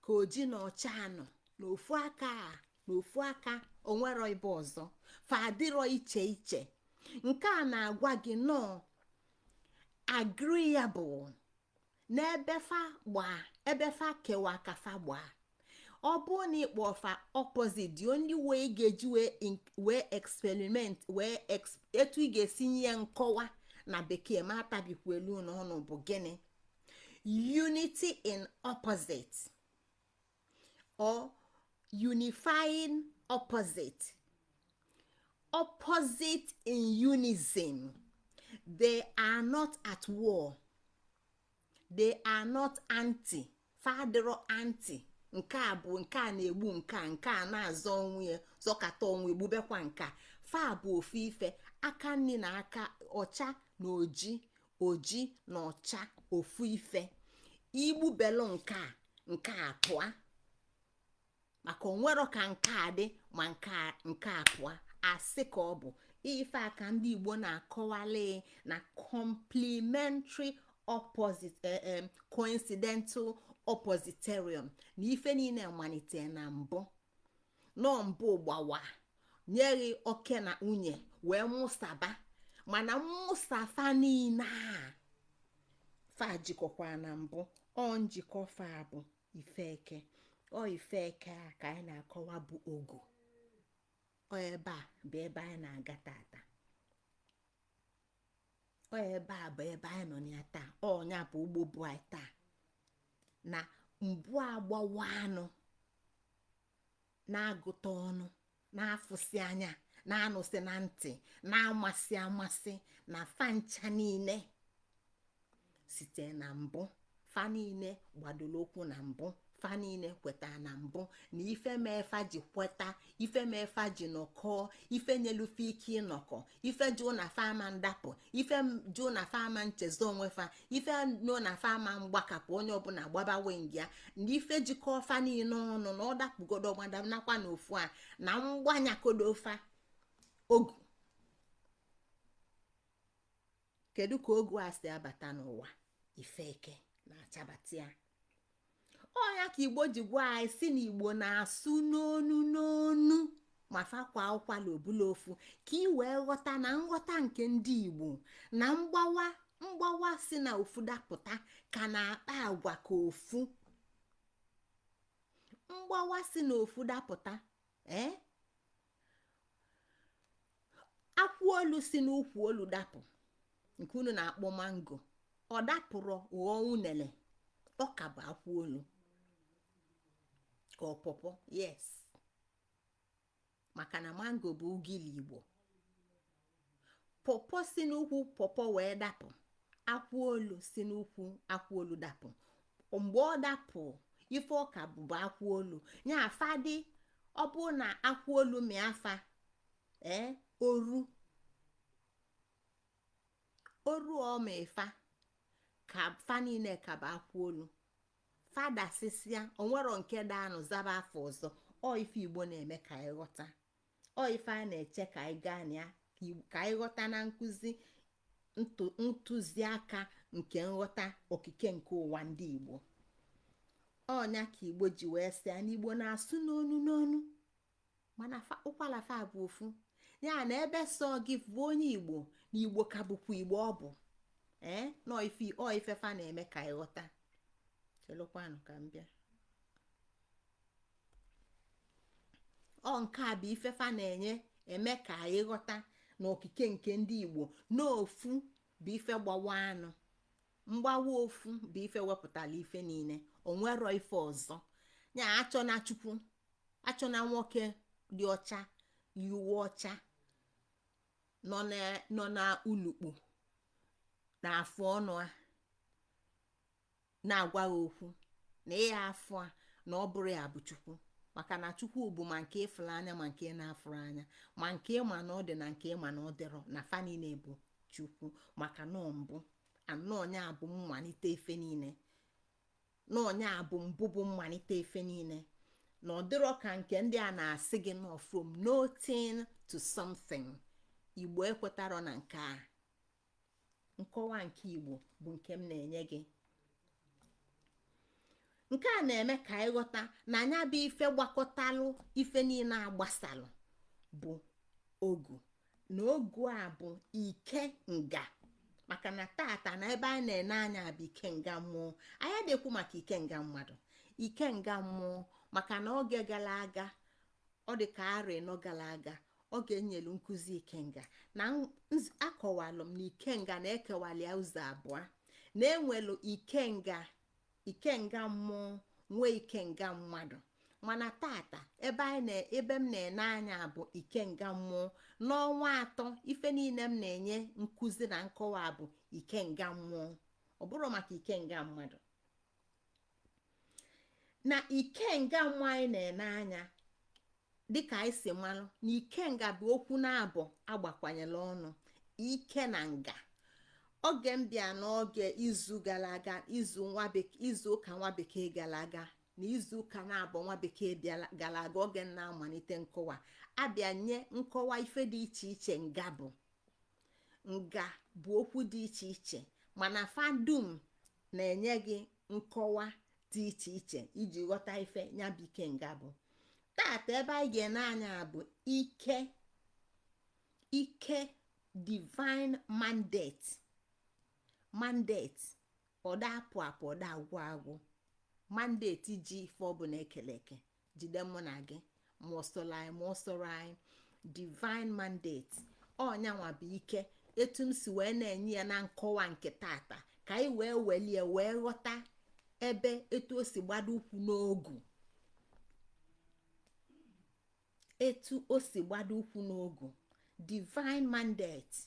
ka oji na ọcha nọ, n'ofu aka a, n'ofu aka. Onwero ibe ọzọ, fa adịrọ iche iche. Nke a na-agwa gị nọọ agreeable n'ebe fa gbaa, ebe fa kewa ka fa gbaa. Ọ bụrụ na ịkpọ fa opposite, the only way ị ga-eji wee experiment wee etu ị ga-esi nye nkọwa na bekee ma atabikwelu n'ọnụ bụ gịnị? Unity in opposite or unifying opposite, opposite in unison. They are not at war, they are not anti. Fadịrọ anti. Nke a bụ nke a na-egbu nke a, nke a na-azọ onwe ya, zọkata onwe, egbubekwa nke a. Fa bụ ofu ife: aka nri na aka ọcha na oji, oji na ọcha, ofu ife. Igbubelu nke a, nke a pụa, maka onwero ka nke a dị ma nke a pụa. Asị ka ọ bụ. Ife a ka ndị Igbo na-akọwali na complementary opposite, coincidental oppositorium, na ife niile malite na mbụ, nọ mbụ gbawa nyeghị oke na nwunye wee mụsaba. Mana mmụsafa niile a fa jikọkwa na mbụ. Ọ njikọ fa bụ ife eke. Ọ ife eke a ka anyị na-akọwa bụ ogu. Ọ ebe a bụ ebe anyị na-aga tata. Ọ ebe a bụ ebe anyị nọ na ya taa. Ọnya bụ ugbo bụ anyị taa, na mbụ agbawa anụ na-agụta ọnụ, na-afụsị anya, na-anụsị na ntị, na-amasị amasị, na fa ncha niile site na mbụ. Fa niile gbadoro okwu na mbụ. Fa niile kweta na mbụ, na ife mefa ji kweta, ife mefa ji nọkọọ, ife nyelufe ike ịnọkọ, ife jụ na fa ama ndapụ, ife jụ na fa ama nchezo onwe fa, ife nụ na fa ama mgbakapụ, onye ọbụla gbaba wing ya, na ife jikọọ fa niile ọnụ, na ọ dapụgodo gbada nakwa na ofu a na mgbanyakodo fa ogu. Kedu ka ogu a si abata n'ụwa? Ife eke na-achabata ya. Ọnya ka Igbo ji gwa anyị si na Igbo na-asụ n'onu n'onu, ma fakwa ụkwala obula ofu, ka ị wee ghọta na nghọta nke ndị Igbo na mgbawa mgbawa si na ofu dapụta ka na-akpa agwa ka ofu mgbawa si na ofu dapụta. Ee, akwụ olu si n'ukwu olu dapụ, nke unu na-akpọ mango, ọ dapụrụ ghọọ unele, ọ ka bụ akwụ olu ka ọpọpọ. Yes, maka na mango bụ ugili Igbo. Pọpọ si n'ukwu pọpọ wee dapụ, akwụ olu si n'ukwu akwụ olu dapụ. Mgbe ọ dapụ, ife ọka bụbu akwụ olu nya afa dị. Ọ bụ na akwụ olu mịa afa, ee, oru oru ọma ifa ka fa niile ka bụ akwụ olu. Fadasịsịa, onwero nke daanụ zaba afọ ọzọ. Ọ ife Igbo na-eme ka anyị ghọta. Ọ ife a na-eche ka anyị gaa na ya, ka anyị ghọta na nkụzi ntụziaka nke nghọta okike nke ụwa ndị Igbo. Ọnya ka Igbo ji wee sị na Igbo na-asụ n'onu n'onu, mana ụkwala fa bụ ofu ya. Na ebe sọ gị bụ onye Igbo, na Igbo ka bụkwa Igbo. Ọ bụ ee nọ ife ọ ife fa na-eme ka anyị ghọta. Chelụkwanụ ka m bịa. Ọ nke a bụ ife fa na-enye eme ka anyị ghọta na okike nke ndị Igbo n'ofu bụ ife gbawa anụ. Mgbawa ofu bụ ife wepụtara ife niile. Onwero ife ọzọ ya achọna Chukwu, achọna nwoke dị ọcha yi uwe ọcha nọ na ulukpu na afụ ọnụ a na-agwa gị okwu na ịya afụ a na ọ bụrụ ya bụ Chukwu. Maka na Chukwu bụ ma nke ịfụrụ anya, ma nke ị na-afụrụ anya, ma nke ịma na ọ dị, na nke ịma na ọ dịrọ, na fa niile bụ Chukwu. Maka na mbụ anọ ọnya bụ mmalite ife niile, na ọnya bụ mbụ bụ mmalite ife niile, na ọ dịrọ ka nke ndị a na-asị gị nọ from nothing to something. Igbo ekwetarọ na nke a. Nkọwa nke Igbo bụ nke m na-enye gị. Nke a na-eme ka anyị ghọta na anya bụ ife gbakọtalụ ife niile agbasalụ bụ ogu, na ogu a bụ ike nga. Maka na tata na ebe anyị na-ene anya bụ ike nga mmụọ. Anyị adịkwu maka ike nga mmadụ, ike nga mmụọ. Maka na oge gara aga, ọ dị ka arọ 4 gara aga, oge enyelu nkụzi ikenga, na akọwalụ m na ikenga na-ekewali ya ụzọ abụọ, na enwelu ikenga, ikenga mmụọ, nwee ikenga mmadụ. Mana tata ebe anyị na ebe m na-ene anya bụ ikenga mmụọ. N'ọnwa 3, ife niile m na-enye nkụzi na nkọwa bụ ikenga mmụọ, ọ bụrụ maka ikenga mmadụ. Na ikenga mmụọ anyị na-ene anya, dịka anyị si malụ na ikenga bụ okwu na-abụ agbakwanyela ọnụ, ike na nga. Oge m bịa n'oge izu gara aga, izu ụka nwa bekee gara aga. Na izu ụka na-abụ nwa bekee bịara gara aga, oge na-amalite nkọwa, abịa nye nkọwa ife dị iche iche. Nga bụ nga bụ okwu dị iche iche, mana fandum na-enye gị nkọwa dị iche iche iji ghọta ife ya bụ ike nga bụ. Tata, ebe anyị ga-ene anya bụ ike, ike divine mandate. Mandate ọda apụ apụ, ọda agwụ agwụ. Mandate ji ife ọbụla ekele eke jide mụ na gị, ma ọ sọrọ anyị ma ọ sọrọ anyị. Divine mandate, ọnyanwa bụ ike. Etu m si wee na-enye ya na nkọwa nke tata, ka anyị wee welie wee ghọta ebe etu o si gbado ụkwụ n'ogu, etu o si gbado ụkwụ n'ogu. Divine mandate,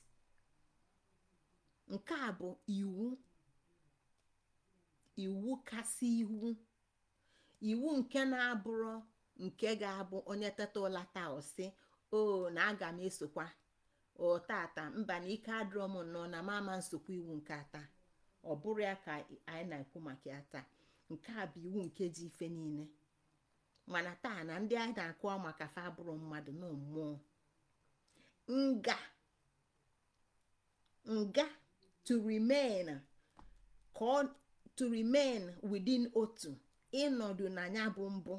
nke a bụ iwu, iwu kasị iwu, iwu nke na-abụrụ nke ga-abụ onye teta ụla taa ọsị o na aga m esokwa o tata. Mba, na ike adịrọ m nnọọ na mama nsokwa iwu nke ata. Ọ bụrụ ya ka anyị na-ekwu maka ya taa. Nke a bụ iwu nke ji ife niile, mana taa na ndị anyị na-akụwa maka fa abụrụ mmadụ na mmụọ. Nga nga to remain, ka ọ to remain within otu ịnọdụ na ya bụ mbụ,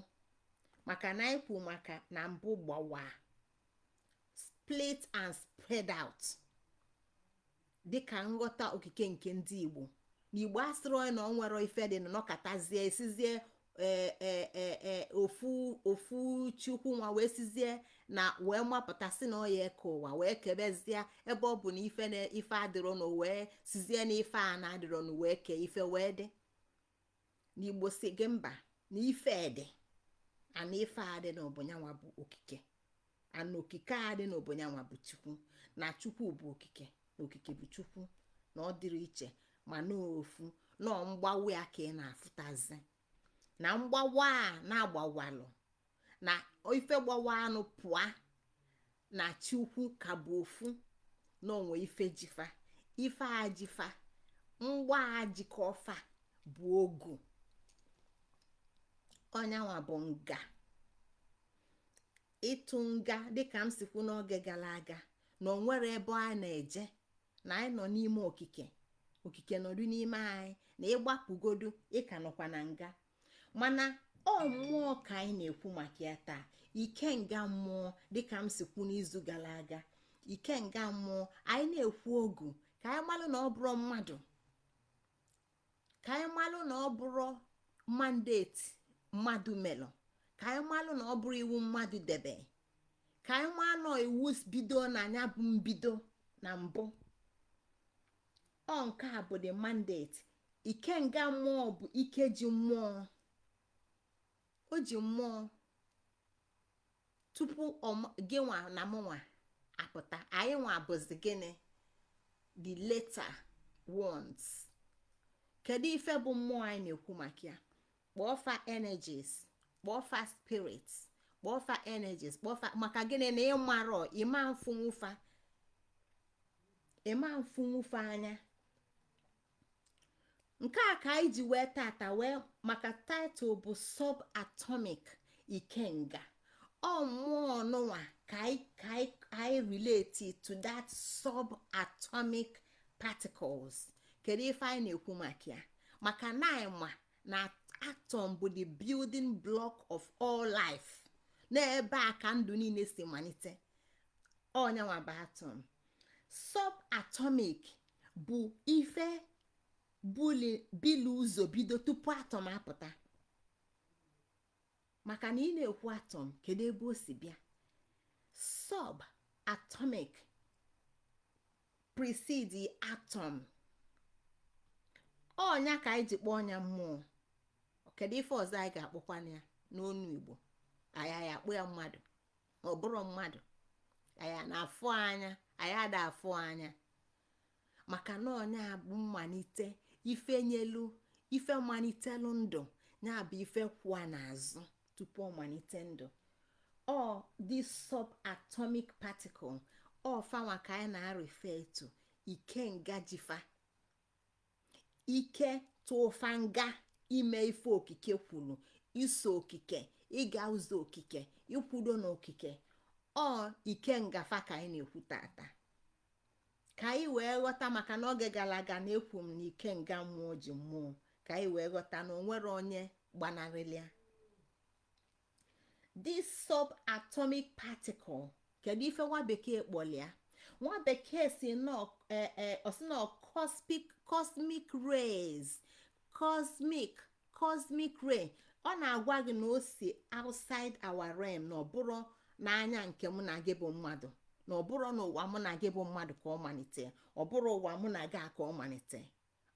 maka na anyị kwu maka na mbụ gbawa, split and spread out, dịka nghọta okike nke ndị Igbo. Na Igbo asịrị na ọ nwere ife dị nọkọtazie esizie ee ofu ofu Chukwu nwa wee sizie na wee mapụta si na ọya eke ụwa wee kebezie, ebe ọ bụ na ife na ife adịrọ na wee sizie na ife a na-adịrọ na wee kee ife wee dị. N'Igbo si gị mba, na ife dị ana, ife a dị n'ọbụnyanwa bụ okike ana, okike a dị n'ọbụnyanwa bụ Chukwu, na Chukwu bụ okike, na okike bụ Chukwu, na ọ dịrị iche ma n'ofu nọọ. Mgbawa ya ka ị na-afụtazi na mgbawa a na-agbawalụ na ife gbawa anụ pụa na Chukwu ka bụ ofu, na onwe ife jifa, ife a jifa, mgba a jikọfa bụ ogu. Ọnyanwa bụ nga, ịtụ nga. Dịka m sikwu n'oge gara aga, na o nwere ebe a na-eje, na anyị nọ n'ime okike, okike nọdụ n'ime anyị, na ịgbapụgodu ịka nọkwa na nga. Mana ọ mmụọ ka anyị na-ekwu maka ya taa, ike nga mmụọ. Dịka m sikwu n'izu gara aga, ike nga mmụọ anyị na-ekwu ogu, ka anyị malụ na ọ bụrụ mmadụ, ka anyị malụ na ọ bụrụ mandate mmadụ melụ, ka anyị malụ na ọ bụrụ iwu mmadụ debe, ka anyị maa nọ iwu bido na anya bụ mbido na mbụ. Ọ nke a bụ the mandate. Ike nga mmụọ bụ ike ji mmụọ, o ji mmụọ tupu gị nwa na mụnwa apụta. Anyị nwa bụzi gịnị? The later ones. Kedu ife bụ mmụọ anyị na-ekwu maka ya? Kpọọ fa energies, kpọọ fa spirits, kpọọ fa energies, kpọọ fa. Maka gịnị? Na ịmarọ ịma mfunwufa, ịma mfunwufa anya. Nke a ka anyị ji wee tata wee maka title bụ subatomic ikenga. Ọ mmụọ nụnwa ka anyị relate to that subatomic particles. Kedu ife anyị na-ekwu maka ya? Maka na anyị ma na atom bụ the building block of all life, n'ebe a ka ndụ niile si malite. Ọnyanwa bụ atom. Subatomic bụ ife bilu ụzọ bido tupu atom apụta. Maka na ị na-ekwu atom, kedu ebe o si bịa? Subatomic precede atom. Ọnya ka anyị ji kpọọ ọnya mmụọ. Kedu ife ọzọ anyị ga-akpọkwana ya n'onu Igbo? Anyị anyị akpọ ya mmadụ? Ọ bụrụ mmadụ, anyị na-afụ anya, anyị ada afụ anya, maka na ọnya bụ mmalite ife nyelu ife malitelu ndụ. Ya bụ ife kwụa n'azụ tupu ọ malite ndụ. Ọ dị subatomic particle, ọ fanwa ka anyị na-refer to. Ikenga jifa ike tụfa nga ime ife okike kwuru. Iso okike, ịga ụzọ okike, ikwudo n'okike, ọ ikenga fa ka anyị na-ekwu tata, ka anyị wee ghọta, maka na oge gara aga na-ekwu m na ikenga mmụọ ji mmụọ, ka anyị wee ghọta na onwere onye gbanarịlịa this subatomic particle. Kedu ife nwa bekee kpọlịa? Nwa bekee si nọ osi nọ cosmic rays, cosmic ray. Ọ na-agwa gị na o si outside our realm, na ọ bụrụ n'anya nke mụ na gị bụ mmadụ, na ọ bụrụ n'ụwa mụ na gị bụ mmadụ ka ọ malite. Ọ bụrụ ụwa mụ na gị ka ọ malite,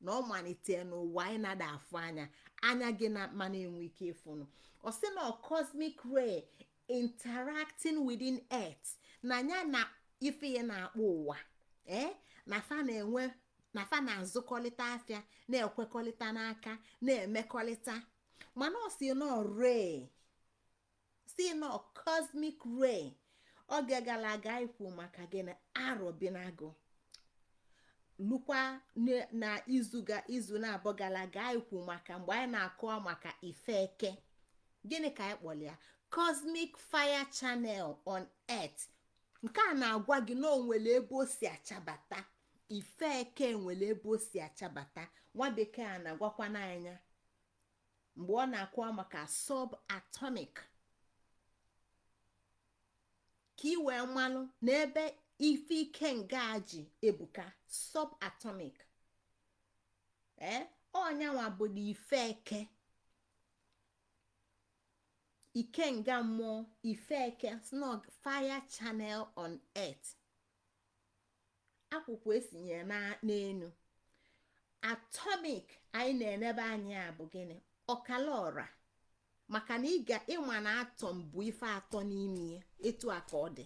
na ọ malite n'ụwa anyị na-ada afụ anya, anya gị na mana enwe ike ịfụnụ. Ọ sị na cosmic ray interacting within earth, na ya na ife ya na-akpọ ụwa, ee, na fa na-enwe, na fa na-azụkọlịta afịa, na-ekwekọlịta n'aka, na-emekọlịta. Mana ọ si nọ ray, si nọ cosmic ray. Oge gara aga ikwu maka gịnị? Arọbinagụ lukwa na izu na-abụọ gara aga, ikwu maka mgbe anyị na-akọwa maka ife eke. Gịnị ka anyị kpọrọ ya? Cosmic fire channel on earth. Nke a na-agwa gị na o nwere ebe o si achabata. Ife eke nwere ebe o si achabata. Nwa bekee a na-agwakwa n'anya mgbe ọ na-akọwa maka subatomic, ka ị wee malụ na ebe ife ike nga ji ebuka subatomic. Ee, ọnyanwa bụ na ife eke, ikenga mmụọ, ife eke snog fire channel on earth. Akwụkwọ esinye n'enu atomic anyị na-enebe anya bụ gịnị? Ọkala ọra, maka na ị ga ịma na atom bụ ife atọ n'ime ya. Etu a ka ọ dị.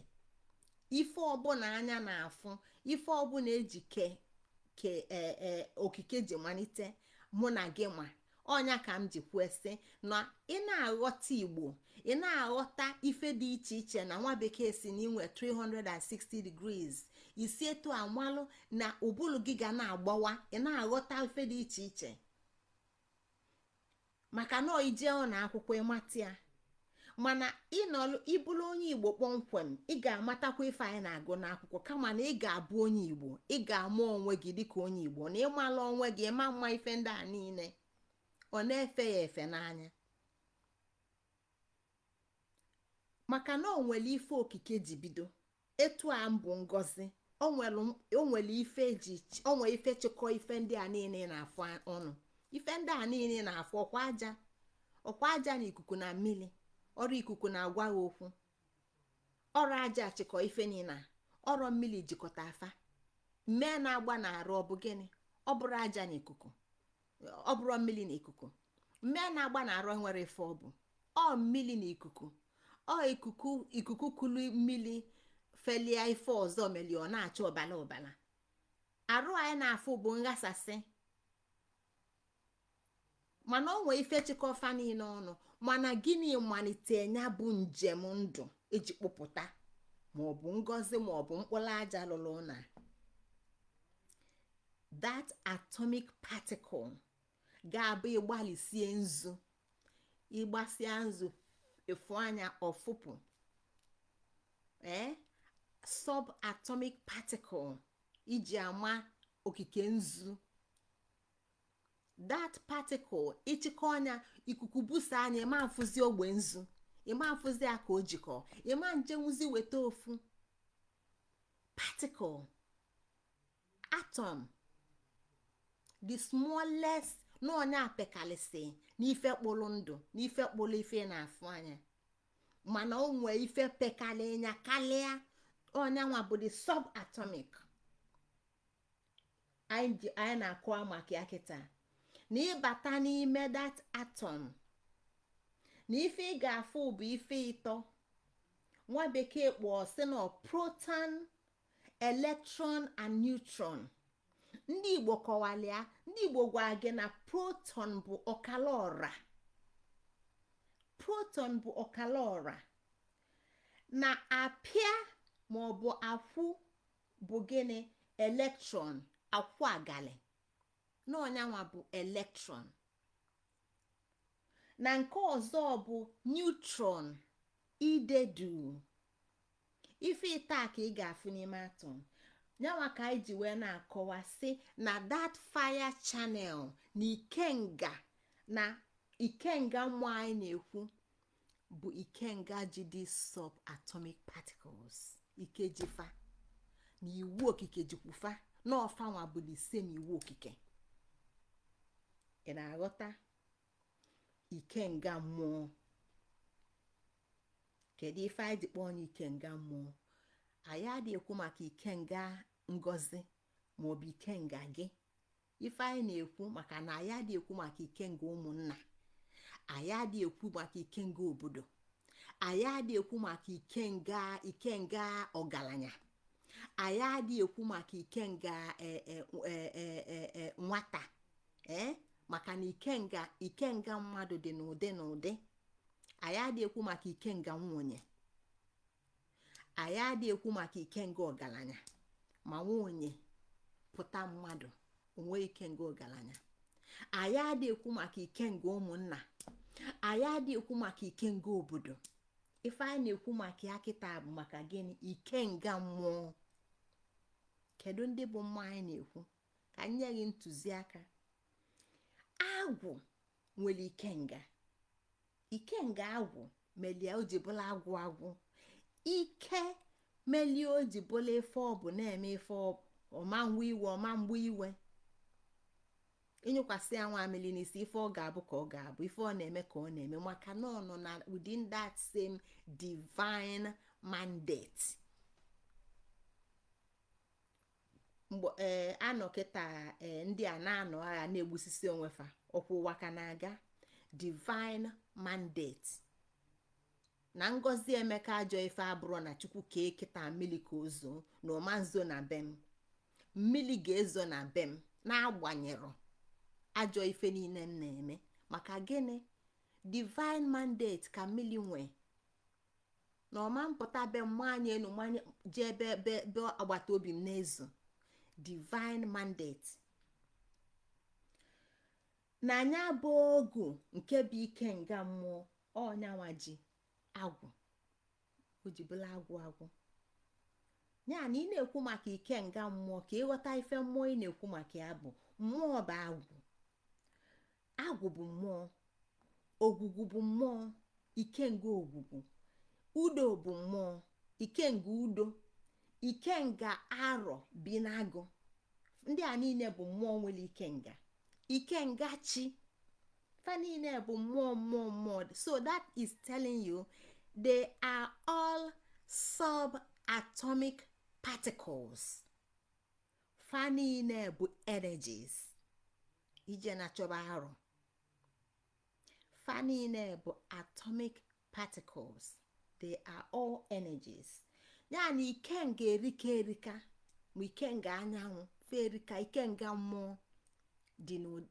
Ife ọbụla anya na-afụ, ife ọbụla eji ke ke ee okike ji malite, mụ na gị ma ọnya ka m ji kwuo sị na ị na-aghọta Igbo, ị na-aghọta ife dị iche iche, na nwa bekee si na inwe 360 degrees isi etu amalụ na ụbụlụ gị ga na-agbawa. Ị na-aghọta ife dị iche iche, maka na ije ọ na akwụkwọ ịmata ya. Mana ịnọlụ ịbụrụ onye Igbo kpọmkwem, ị ga-amatakwa ife anyị na-agụ n'akwụkwọ, kama na ị ga-abụ onye Igbo, ị ga-ama onwe gị dịka onye Igbo. Na ịmala onwe gị, ịma mma ife ndị a niile ọ na-efe ya efe n'anya, maka na o nwere ife okike ji bido. Etu a mbụ ngozi, o nwere ife eji, o nwere ife chịkọ ife ndị a niile na-afụ ọnụ. Ife ndị a niile na-afụ, ọkwa aja, ọkwa aja na ikuku na mmiri. Ọrụ ikuku na-agwa ha okwu, ọrụ aja chịkọ ife niile, ọrụ mmiri jikọta afa mmee na-agba na-arụ. Ọ bụ gịnị? Ọ bụrụ aja na ikuku, ọ bụrụ mmiri na ikuku, mmee na-agba na arụ nwere ife ọ bụ. Ọ mmiri na ikuku, ọ ikuku, ikuku kulu mmiri felie ife ọzọ melie, ọ na-acha ọbala ọbala. Arụ anyị na-afụ bụ nghasasị, mana ọ nwee ife chịkọfa niile ọnụ. Mana gịnị malite ya bụ njem ndụ eji kpụpụta, maọbụ ngozi, maọbụ mkpụrụ aja lụrụ na that atomic particle ga-abụ ịgbalịsie nzu, ịgbasịa nzu efu anya ọfụpụ. Ee, subatomic particle iji ama okike nzu, that particle ịchịkọ ọnya ikuku busa anya, ịma mfụzi ogbe nzu, ịma mfụzi ya ka o jikọ, ịma njenwuzi weta ofu particle, atom, the smallest, na ọnya apekalịsị n'ife kpụrụ ndụ, n'ife kpụrụ ife na-afụ anya. Mana o nwee ife pekalị anya kalịa ọnya nwa bụ the subatomic anyị na-akụwa maka ya kịta. Na ịbata n'ime that atom, na ife ị ga-afụ bụ ife ịtọ nwa bekee kpọọ sị na proton, electron and neutron. Ndị Igbo kọwalịa, ndị Igbo gwara gị na proton bụ ọkala ọra, proton bụ ọkala ọra, na apịa maọbụ akwụ bụ gịnị? Electron, akwụ agali na ọnyanwa bụ electron. Na nke ọzọ bụ neutron, idedu. Ife ite a ka ị ga-afụ n'ime atom. Nyanwa ka anyị ji wee na-akọwa sị na that fire channel na ikenga, na ikenga mmụọ anyị na-ekwu bụ ikenga ji dị subatomic particles, ike jifa na iwu okike jikwufa na ọfanwa bụ the same iwu okike. Ị na-aghọta ikenga mmụọ? Kedu ife anyị ji kpọọ onye ikenga mmụọ? Anyị adịghị ekwu maka ikenga ngozi maọbụ ikenga gị. Ife anyị na-ekwu maka na anyị adịghị ekwu maka ikenga ụmụnna, anyị adịghị ekwu maka ikenga obodo, anyị adịghị ekwu maka ikenga ọgaranya, anyị adịghị ekwu maka ikenga nwata, ee, maka na ikenga mmadụ dị n'ụdị n'ụdị. Anyị adịghị ekwu maka ikenga nwunye, anyị adịghị ekwu maka ikenga ọgaranya. Ma nwunye pụta mmadụ onwe ikenga ọgaranya. Anyị adịghị ekwu maka ikenga ụmụnna, anyị adịghị ekwu maka ikenga obodo. Ife anyị na-ekwu maka ya kịta bụ maka gịnị? Ikenga mmụọ. Kedu ndị bụ mmụọ anyị na-ekwu? Ka nye gị ntụziaka. Agwụ nwere ikenga. Ikenga agwụ melie o ji bụla agwụ agwụ ike, melie o ji bụla ife ọ bụ na-eme ife ọma ngwa iwe, ọma mgbu iwe. Ịnyụkwasị ya nwa amịlị n'isi, ife ọ ga-abụ ka ọ ga-abụ, ife ọ na-eme ka ọ na-eme, maka na ọ nọ na within that same divine mandate. Mgbe ee anọ kịta, ee, ndị a na-anọ agha na-egbusisi onwe fa, ọkwa ụwa ka na-aga. Divine mandate na ngozi emeka ajọ ife abụrụ na Chukwu kee kịta mmiri ka o zoo na ọma nzo na be m. Mmiri ga-ezo na be m na-agbanyerọ ajọ ife niile m na-eme. Maka gịnị? Divine mandate ka mmiri nwee na ọma mpụta be mmanya enu mmanya jee be be be agbata obi m na-ezo. Divine mandate na anya bụ ogu nke bụ ike nga mmụọ. Ọnyanwa ji agwụ o ji bụla agwụ agwụ ya. Na ị na-ekwu maka ike nga mmụọ, ka ịghọta ife mmụọ ị na-ekwu maka ya bụ mmụọ bụ agwụ. Agwụ bụ mmụọ, ogwugwu bụ mmụọ, ikenga ogwugwu. Udo bụ mmụọ, ikenga udo, ikenga arọ bi n'agụ. Ndị a niile bụ mmụọ nwere ikenga, ikenga chi. Fa niile bụ mmụọ, mmụọ, mmụọ. So that is telling you they are all subatomic particles. Fa niile bụ energies. Ije na chọba arọ, fa niile bụ atomic particles. They are all energies. Ya na ikenga erika erika, ma ikenga anyanwụ fa erika. Ikenga mmụọ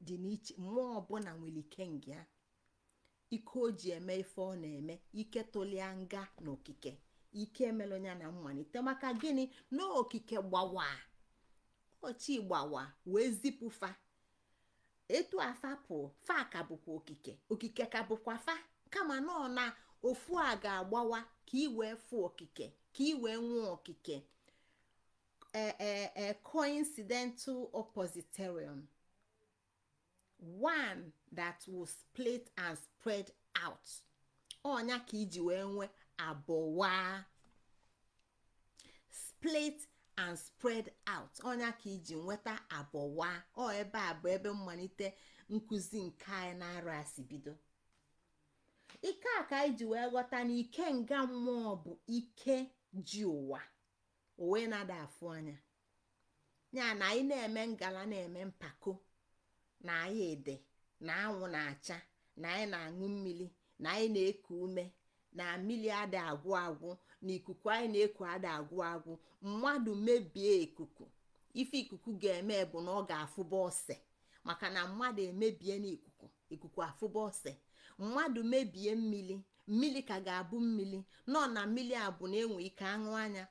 dị n'iche. Mmụọ ọbụla nwere ikenga ya, ike o ji eme ife ọ na-eme, ike tụlia nga n'okike, ike emelụnya na mmalite. Maka gịnị? N'okike gbawa ochi gbawa wee zipụ fa. Etu afa pụ, fa ka bụkwa okike, okike ka bụkwa fa, kama nọ na ofu a ga-agbawa ka ị wee fụ okike, ka ị wee nwee okike. A coincidental oppositorium, one that will split and spread out. Ọnya ka iji wee nwee abụwa, split and spread out. Ọnya ka iji nweta abụwa. Ọ ebe a bụ ebe mmalite nkụzi nke anyị na-arụ asị bido. Ike a ka anyị ji wee ghọta na ike nga mmụọ bụ ike ji ụwa o wee na-ada afụ anya ya. Na anyị na-eme ngala, na-eme mpako na anyị ede na anwụ na-acha, na anyị na-aṅụ mmiri, na anyị na-eku ume, na mmiri ada agwụ agwụ, na ikuku anyị na-eku ada agwụ agwụ. Mmadụ mebie ikuku, ife ikuku ga-eme bụ na ọ ga-afụba ose, maka na mmadụ emebie n'ikuku, ikuku afụba ose. Mmadụ mebie mmiri, mmiri ka ga-abụ mmiri nọ na mmiri a bụ na enwe ike aṅụ anya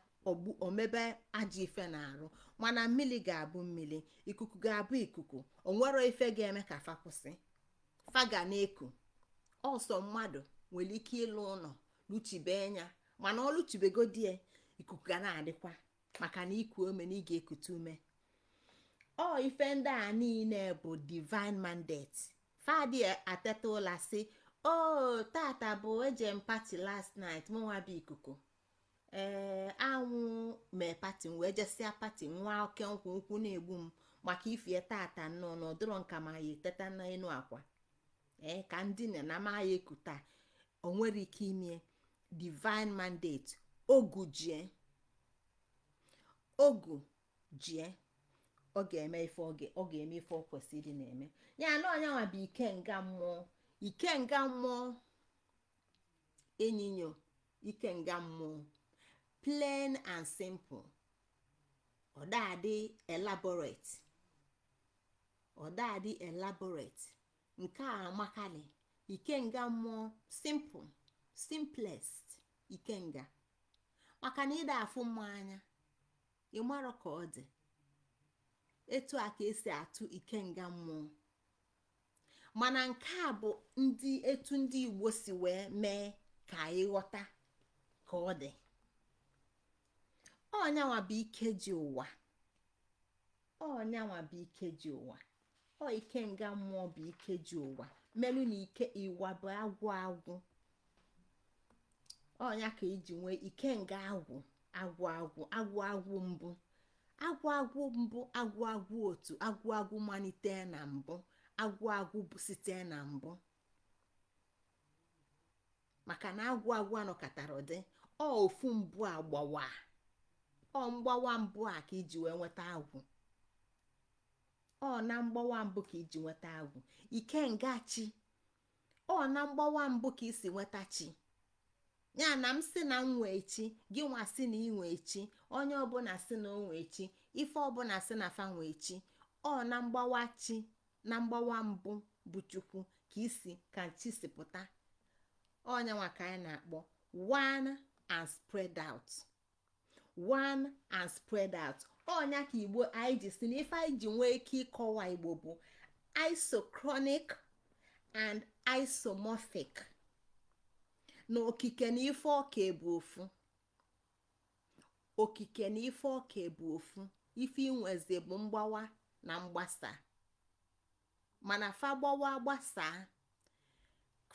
omebe ajọ ife na-arụ, mana mmiri ga-abụ mmiri, ikuku ga-abụ ikuku. Onwero ife ga-eme ka fa kwụsị, fa ga na-eku. Ọsọ mmadụ nwere ike ịlụ ụlọ lụchibe anya, mana ọ lụchibegodie, ikuku ga na-adịkwa, maka na iku ume na ị ga-ekute ume. Ọ ife ndị a niile bụ divine mandate. Fadi ateta ụla si, "O tata bụ ejem party last night, mụnwa bụ ikuku, ee, anwụ mee party, m wee jesịa party, nwa oke nkwụ, nkwụ na-egbu m maka ifie tata nnọọ na ọdịrọ nka ma ya eteta n'elu akwa, ee, ka ndị na ma ya ekuta." O nwere ike ime divine mandate. Ogu jie, ogu jie, ọ ga-eme ife ọ ga-eme, ife ọ kwesịrị ịdị na-eme ya. Na ọnyanwa bụ ikenga mmụọ, ikenga mmụọ, enyinyo ikenga mmụọ, plain and simple. Ọ dadị elaborate, ọ dadị elaborate. Nke a amakali ikenga mmụọ, simple, simplest ikenga, maka na ịda afụ mmụọ anya, ịmarọ ka ọ dị. Etu a ka esi atụ ikenga mmụọ. Mana nke a bụ ndị etu ndị Igbo si wee mee ka anyị ghọta ka ọ dị. Ọnyanwa bụ ike ji ụwa, ọnyanwa bụ ike ji ụwa. Ọ ikenga mmụọ bụ ike ji ụwa, melụ na ike ịwa bụ agwụ agwụ. Ọnya ka iji nwee ikenga agwụ, agwụ agwụ, agwụ agwụ mbụ, agwụ agwụ mbụ, agwụ agwụ otu, agwụ agwụ malite na mbụ, agwụ agwụ bụ site na mbụ, maka na agwụ agwụ anọkọtara dị. Ọ ofu mbụ a gbawa, ọ mgbawa mbụ a ka iji wee nweta agwụ. Ọ na mgbawa mbụ ka iji nweta agwụ. Ikenga chi, ọ na mgbawa mbụ ka isi nweta chi ya. Na m sị na m nwee chi, gị nwa sị na ị nwee chi, onye ọbụla sị na o nwee chi, ife ọbụla sị na fa nwee chi. Ọ na mgbawa chi, na mgbawa mbụ bụ Chukwu ka isi ka chi si pụta. Ọnyanwa ka anyị na-akpọ one and spread out, one and spread out. Ọnya ka Igbo anyị ji si na ife anyị ji nwee ike ịkọwa Igbo bụ isochronic and isomorphic, na okike na ife ọka bụ ofu, okike na ife ọka bụ ofu. Ife inwezi bụ mgbawa na mgbasa, mana fa gbawa gbasaa,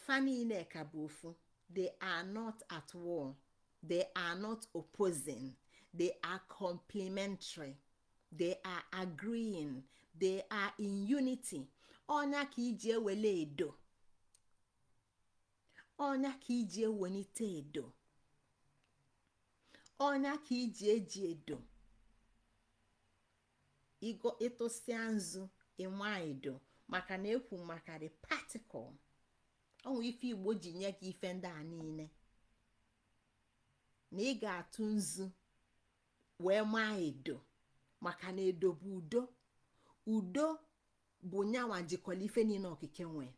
fa niile ka bụ ofu. They are not at war, they are not opposing, they are complementary, they are agreeing, they are in unity. Ọnya ka iji ewele edo, ọnya ka iji ewelite edo, ọnya ka iji eji edo. Ịgo ịtụsịa nzu, ịma edo, maka na ekwu maka the particle. Ọnwa ife Igbo ji nye gị ife ndị a niile na ị ga-atụ nzu wee maa edo, maka na edo bụ udo. Udo bụ nyanwa jikọrọ ife niile okike nwee.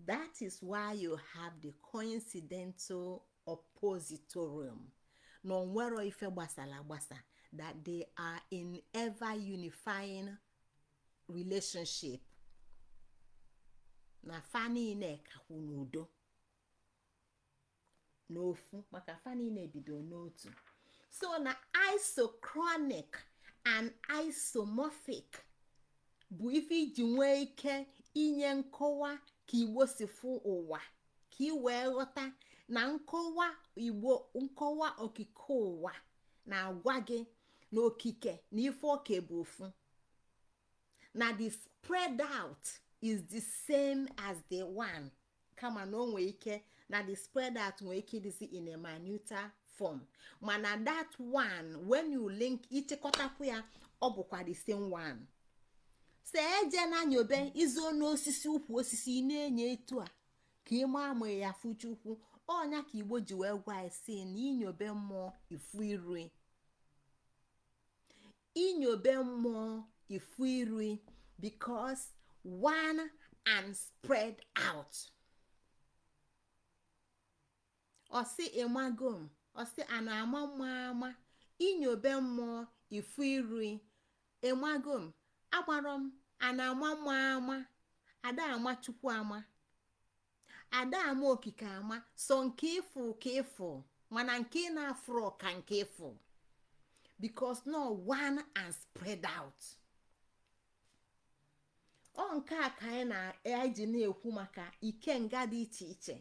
That is why you have the coincidental oppositorium, na onwero ife gbasara agbasa, that they are in ever unifying relationship, na fa niile kakwu n'udo n'ofu, maka fa niile bido n'otu. So na isochronic and isomorphic bụ ife iji nwee ike inye nkọwa ka Igbo si fụ ụwa, ka ị wee ghọta na nkọwa Igbo, nkọwa okike ụwa na-agwa gị na okike na ife oke bụ ofu, na the spread out is the same as the one, kama na o nwee ike na the spread out nwee ike ịdịzi in a minuter form, mana that one, when you link, ịchịkọtakwu ya, ọ bụkwa the same one. So eje na nyobe izo n'osisi, ukwu osisi ị na-enye etu a ka ị maa ma ya fụ Chukwu. Ọnya ka Igbo ji wee gwa anyị si na inyobe mmụọ ifu iru, inyobe mmụọ ifu iru, because one and spread out. Ọsị ịmagom, ọsị a na-ama mma ama, inyobe mmụọ ifu iru. Ịmagom agbarọ m a na-ama mma ama, ada ama Chukwu ama. Ada ama okike ama so nke ịfụ ka ịfụ, mana nke ị na-afụrụ ka nke ịfụ, because no one and spread out. Ọ nke a ka anyị na-eji na-ekwu maka ikenga dị iche iche,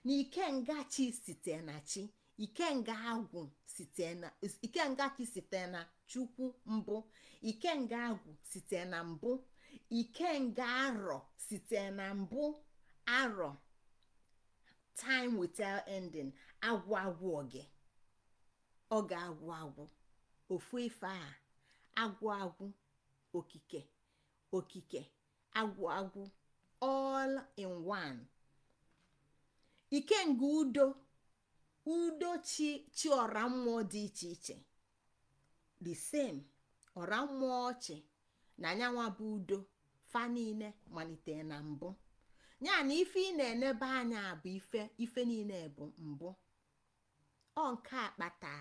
na ikenga chi site na chi, ikenga agwụ site na ikenga chi, site na Chukwu mbụ, ikenga agwụ site na mbụ, ikenga arọ site na mbụ, arọ, time without ending, agwụ agwụ oge ọ ga-agwụ agwụ. Ofu ife a, agwụ agwụ, okike okike, agwụ agwụ, all in one. Ikenga udo, udo chi, chi ọra mmụọ dị iche iche, the same ọra mmụọ ọchị na anyanwa bụ udo, fa niile malite na mbụ. Ya na ife ị na-enebe anya bụ ife, ife niile bụ mbụ. Ọ nke a kpata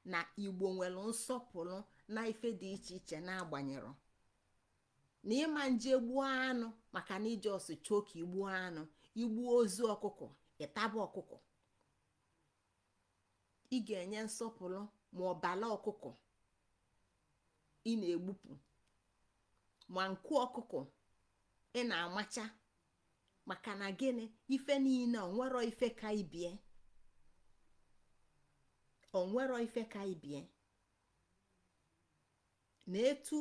na Igbo nwere nsọpụrụ na ife dị iche iche, na-agbanyere na ịma nje gbuo anụ, maka na ije ọsụ chọọ ka igbuo anụ, igbuo ozu ọkụkọ, ịtaba ọkụkọ. Ị ga-enye nsọpụrụ ma ọbala ọkụkọ ị na-egbupụ, ma nku ọkụkọ ị na-amacha. Maka na gịnị? Ife niile, onwero ife ka ibie, onwero ife ka ibie. Na etu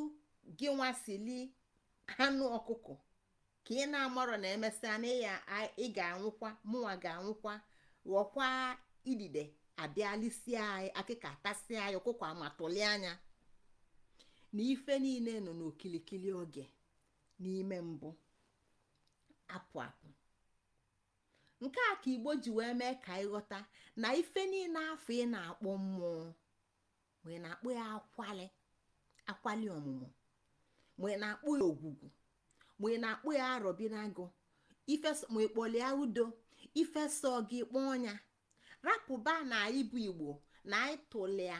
gị nwa sili anụ ọkụkọ ka ị na-amarọ na emesịa na ị ga-anwụkwa, mụnwa ga-anwụkwa, ghọkwa idide, abịalisia anyị, akịka atasịa anyị, ọkụkọ amatụli anya. Na ife niile nọ n'okilikili oge n'ime mbụ apụ apụ. Nke a ka Igbo ji wee mee ka ịghọta na ife niile afọ ị na-akpọ mmụọ, ma ị na-akpọ ya akwali, akwali ọmụmụ, ma ị na-akpọ ya ogwugwu, ma ị na-akpọ ya arọbinagụ ife, ma ị kpọlia udo, ife sọ gị kpọọ ya, rapụba na anyị bụ Igbo na anyị tụlịa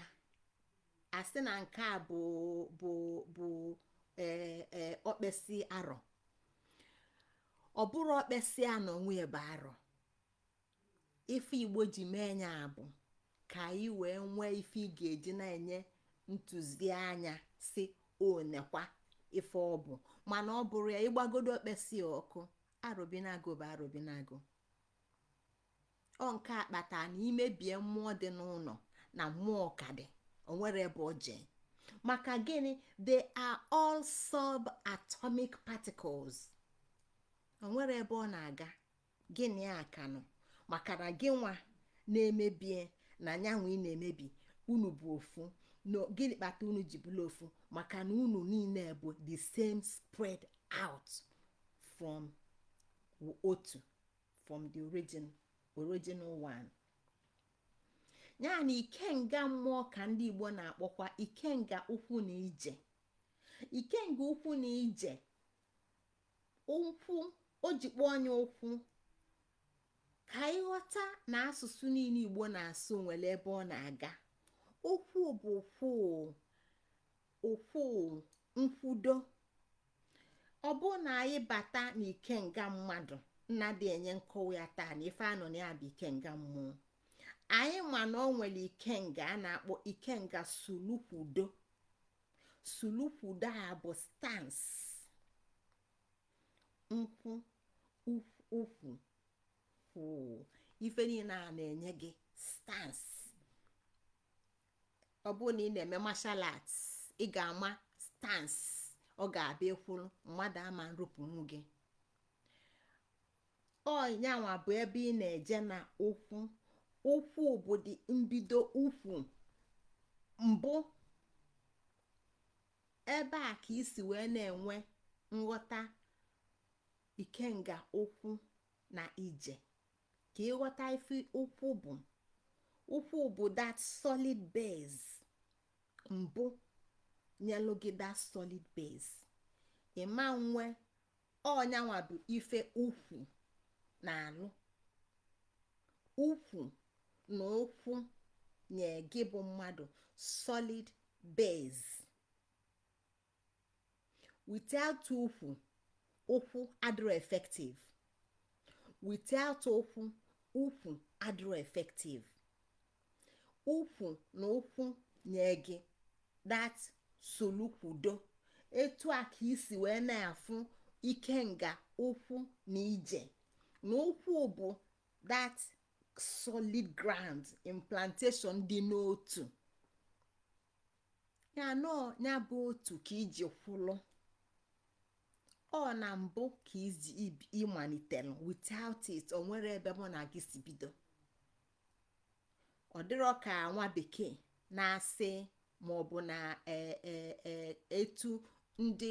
asị na nke a bụ ee okpesi arọ. Ọ bụrụ okpesi a na onwe bụ arọ, ife Igbo ji mee ya bụ ka anyị wee nwee ife ị ga-eji na-enye ntụzianya si onekwa ife ọ bụ. Mana ọ bụrụ ya ịgbagodo okpesi ọkụ, arọbinagụ bụ arọbinagụ. Ọ nke a kpatara na imebie mmụọ dị n'ụlọ, na mmụọ ka dị, onwere ebe ọ jee. Maka gịnị? They are all subatomic particles. Onwere ebe ọ na-aga. Gịnị a ka nọ? Maka na gị nwa na-emebie na nyanwa ị na-emebi, unu bụ ofu. Gịnị kpata unu ji bụrụ ofu? Maka na unu niile bụ the same, spread out from otu, from the origin, original one. Ya na ikenga mmụọ ka ndị Igbo na-akpọkwa ikenga ukwu na ije, ikenga ukwu na ije. Ụkwụ o ji kpọọ onye ụkwụ, ka anyị ghọta na asụsụ niile Igbo na-asụ nwere ebe ọ na-aga. Ụkwụ bụ kwụ, ụkwụ nkwudo. Ọ bụ na anyị bata n'ikenga mmadụ nna dị enye nkọwa ya taa na ife anọ na ya bụ ikenga mmụọ. Anyị ma na ọ nwere ikenga a na-akpọ ikenga sulukwudo. Sulukwudo a bụ stance, nkwụ, ukwu, kwụ. Ife niile a na-enye gị stance. Ọ bụrụ na ị na-eme martial arts, ị ga-ama stance ọ ga-abịa ekwuru mmadụ ama nrụpụnwu gị. Ọ nyanwa bụ ebe ị na-eje na ụkwụ. Ụkwụ bụ dị mbido, ukwu mbụ. Ebe a ka isi wee na-enwe nghọta ikenga ụkwụ na ije, ka ịghọta ife ụkwụ bụ. Ụkwụ bụ that solid base mbụ nyelụ gị that solid base. Ịma nwe ọnyanwa bụ ife ukwu na-alụ. Ukwu na ụkwụ nye gị bụ mmadụ solid base. Without ukwu, ụkwụ adịrọ effective. Without ụkwụ, ukwu adịrọ effective. Ukwu na ụkwụ nye gị that solukwudo. Etu a ka isi wee na-afụ ikenga ụkwụ na ije, na ụkwụ bụ that solid ground implantation dị n'otu ya nọ, ya bụ otu ka iji kwụlụ. Ọ na mbụ ka iji ịmalitere. Without it, o nwere ebe mụ na gị si bido. Ọ dịrọ ka nwa bekee na-asị, maọbụ na etu ndị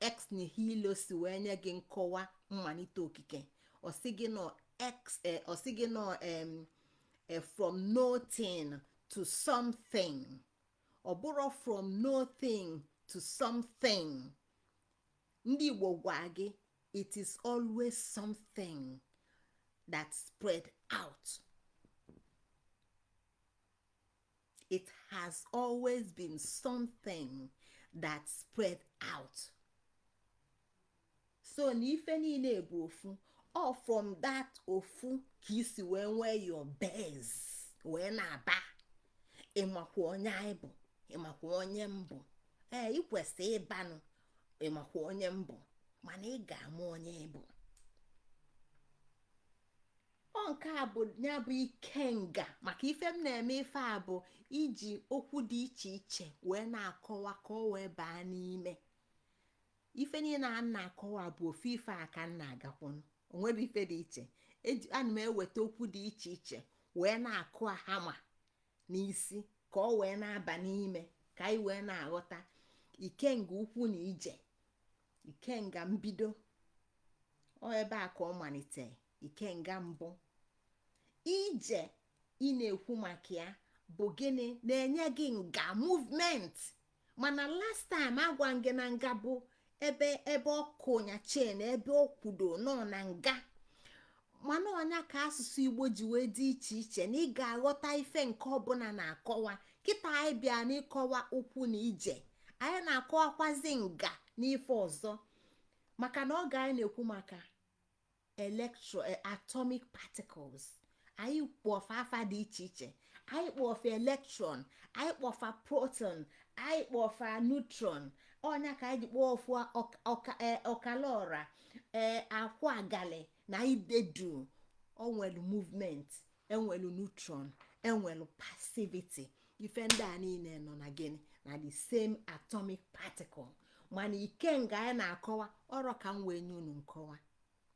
ex nihilo si wee nye gị nkọwa mmalite okike. Ọsị gị nọ ex, ọsị gị nọ from nothing to something. Ọ bụrụ from nothing to something, ndị Igbo gwa gị, it is always something that spread out. It has always been something that spread out. So na ife niile bụ ofu. Ọ from that ofu ka isi wee nwee your base, wee na-aba. Ịmakwa onye anyị bụ, ịmakwa onye mbụ. Ee, ị kwesị ịbanụ ịmakwa onye mbụ, mana ị ga-ama onye ịbụ. Ọ nke a bụ ya bụ ikenga. Maka ife m na-eme, ife a bụ iji okwu dị iche iche wee na-akọwa ka ọ wee baa n'ime ife niile a na-akọwa. Bụ ofu ife a ka m na-agakwunu, onwere ife dị iche. Ana m eweta okwu dị iche iche wee na-akụ hama n'isi ka ọ wee na-aba n'ime, ka anyị wee na-aghọta ikenga ukwu na ije, ikenga mbido. Ọ ebe a ka ọ malite. Ikenga mbụ, ije ị na-ekwu maka ya bụ gịnị na-enye gị nga movement? Mana last time agwa gị na nga bụ ebe ọkụ nya chen, ebe ọ kwudo nọ na nga. Mana ọnya ka asụsụ Igbo ji wee dị iche iche, na ị ga-aghọta ife nke ọbụla na-akọwa. Kịta anyị bịa n'ịkọwa okwu na ije, anyị na-akọwakwazi nga n'ife ọzọ, maka na oge anyị na-ekwu maka electro, atomic particles, anyị kpọfa afa dị iche iche. Anyị kpọfa electron, anyị kpọfa proton, anyị kpọfa neutron. Ọnya ka anyị ji kpọọ ofu ọkalaọra, ee, akwa agali na idedu. Onwelu movement, enwelu neutron, enwelu passivity. Ife ndị a niile nọ na gịnị? Na the same atomic particle. Mana ikenga anyị na-akọwa ọrọ ka m wee nye unu nkọwa,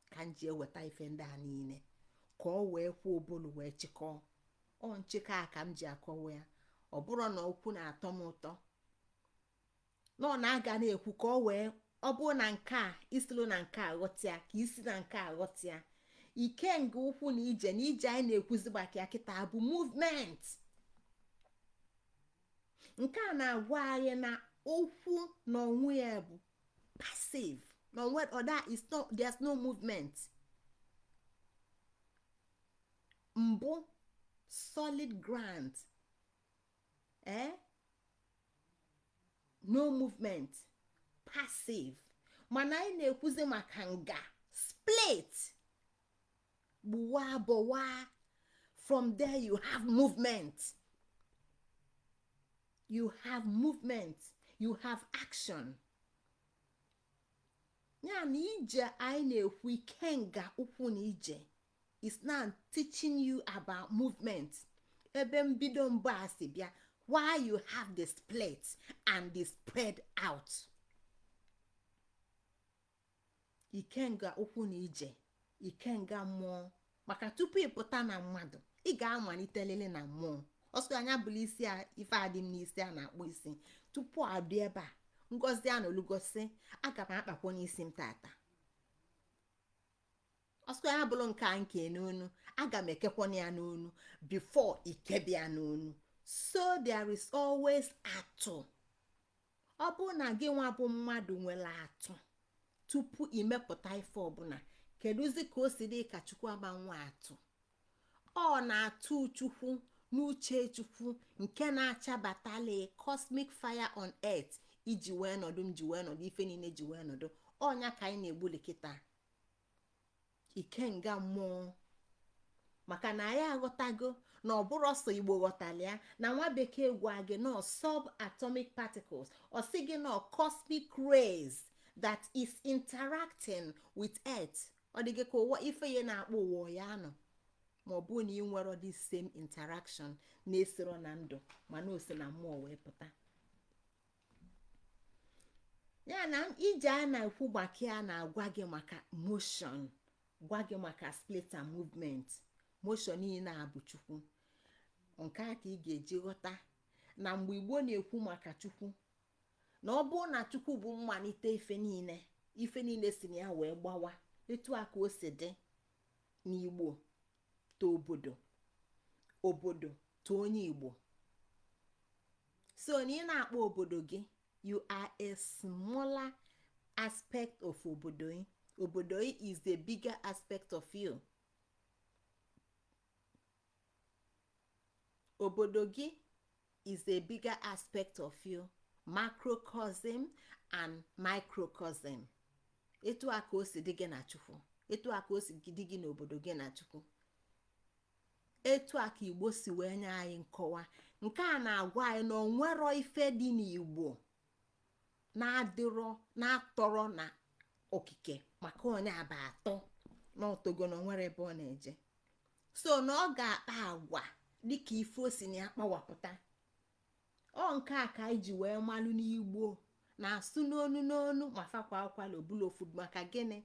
ka m ji eweta ife ndị a niile ka ọ wee kwuo obolu wee chịkọọ. Ọ nchịkọ a ka m ji akọwa ya. Ọ bụrụ na okwu na-atọ m ụtọ na ọ na-aga na-ekwu ka ọ wee, ọ bụrụ na nke a isilu na nke a ghọtịa, ka isi na nke a ghọtịa. Ikenga ukwu na ije, na ije anyị na-ekwuzi maka ya kịta bụ movement. Nke a na-agwa anyị na okwu na onwe ya bụ passive, na onwe ọda is no, there's no movement. Mbụ solid ground, no movement, passive. Mana anyị na-ekwuzi maka nga split, gbuwa bọwa. From there you have movement, you have movement, you have action. Ya na ije anyị na-ekwu, ikenga ukwu na ije, is now teaching you about movement. Ebe mbido mbụ a si bịa, why you have the split and the spread out. Ikenga ukwu na ije, ikenga mmụọ. Maka tupu ị pụta na mmadụ, ị ga-amalitelele na mmụọ. Ọsọ anya bụla isi a, ife adị m n'isi a na-akpụ isi tupu adị ebe a. Ngozi a na olugosi, aga m akpakwa n'isi m tata. Ọsọ ya bụrụ nke a nke n'onu, aga m ekekwana ya n'onu before ikebịa n'onu. So there is always atụ. Ọ bụrụ na gị nwa bụ mmadụ nwere atụ tupu imepụta ife ọbụla, kedụzi ka o si dị ka Chukwu ama nwa atụ? Ọ na-atụ Chukwu n'uche Chukwu nke na-achabatali cosmic fire on earth iji wee nọdụ m, ji wee nọdụ ife niile, ji wee nọdụ. Ọnya ka anyị na-egbuli kịta. Ikenga mmụọ, maka na anyị aghọtago na ọ bụrụ ọsọ Igbo ghọtara ya, na nwa bekee gwa gị nọ subatomic particles, ọ sị gị nọ cosmic rays that is interacting with earth. Ọ dị gị ka ụwa ife ya na-akpọ ụwa ya nọ, ma ọ bụ na ị nwere this same interaction na-esoro na ndụ, mana o si na mmụọ wee pụta. Ya na ije a na-ekwu maka ya na-agwa gị maka motion, gwa gị maka split and movement. Motion niile a bụ Chukwu. Nke a ka ị ga-eji ghọta na mgbe Igbo na-ekwu maka Chukwu, na ọ bụrụ na Chukwu bụ mmalite ife niile, ife niile si na ya wee gbawa. Etu a ka o si dị n'Igbo to obodo, obodo to onye Igbo. So na ị na-akpọ obodo gị, you are a smaller aspect of obodo gị. Obodo gị is the bigger aspect of you. Obodo gị is a bigger aspect of you, macrocosm and microcosm. Etu a ka o si dị gị na Chukwu, etu a ka o si dị gị n'obodo gị na Chukwu. Etu a ka Igbo si wee nye anyị nkọwa. Nke a na-agwa anyị na onwero ife dị n'Igbo na-adịrọ na-atọrọ na okike, maka onye aba atọ na otogo na onwere ebe ọ na-eje. So na ọ ga-akpa agwa dịka ife o si na ya kpawapụta. Ọ nke a ka anyị ji wee malụ n'Igbo na-asụ n'onu n'onu, ma fakwa akwala obula ofu. Maka gịnị?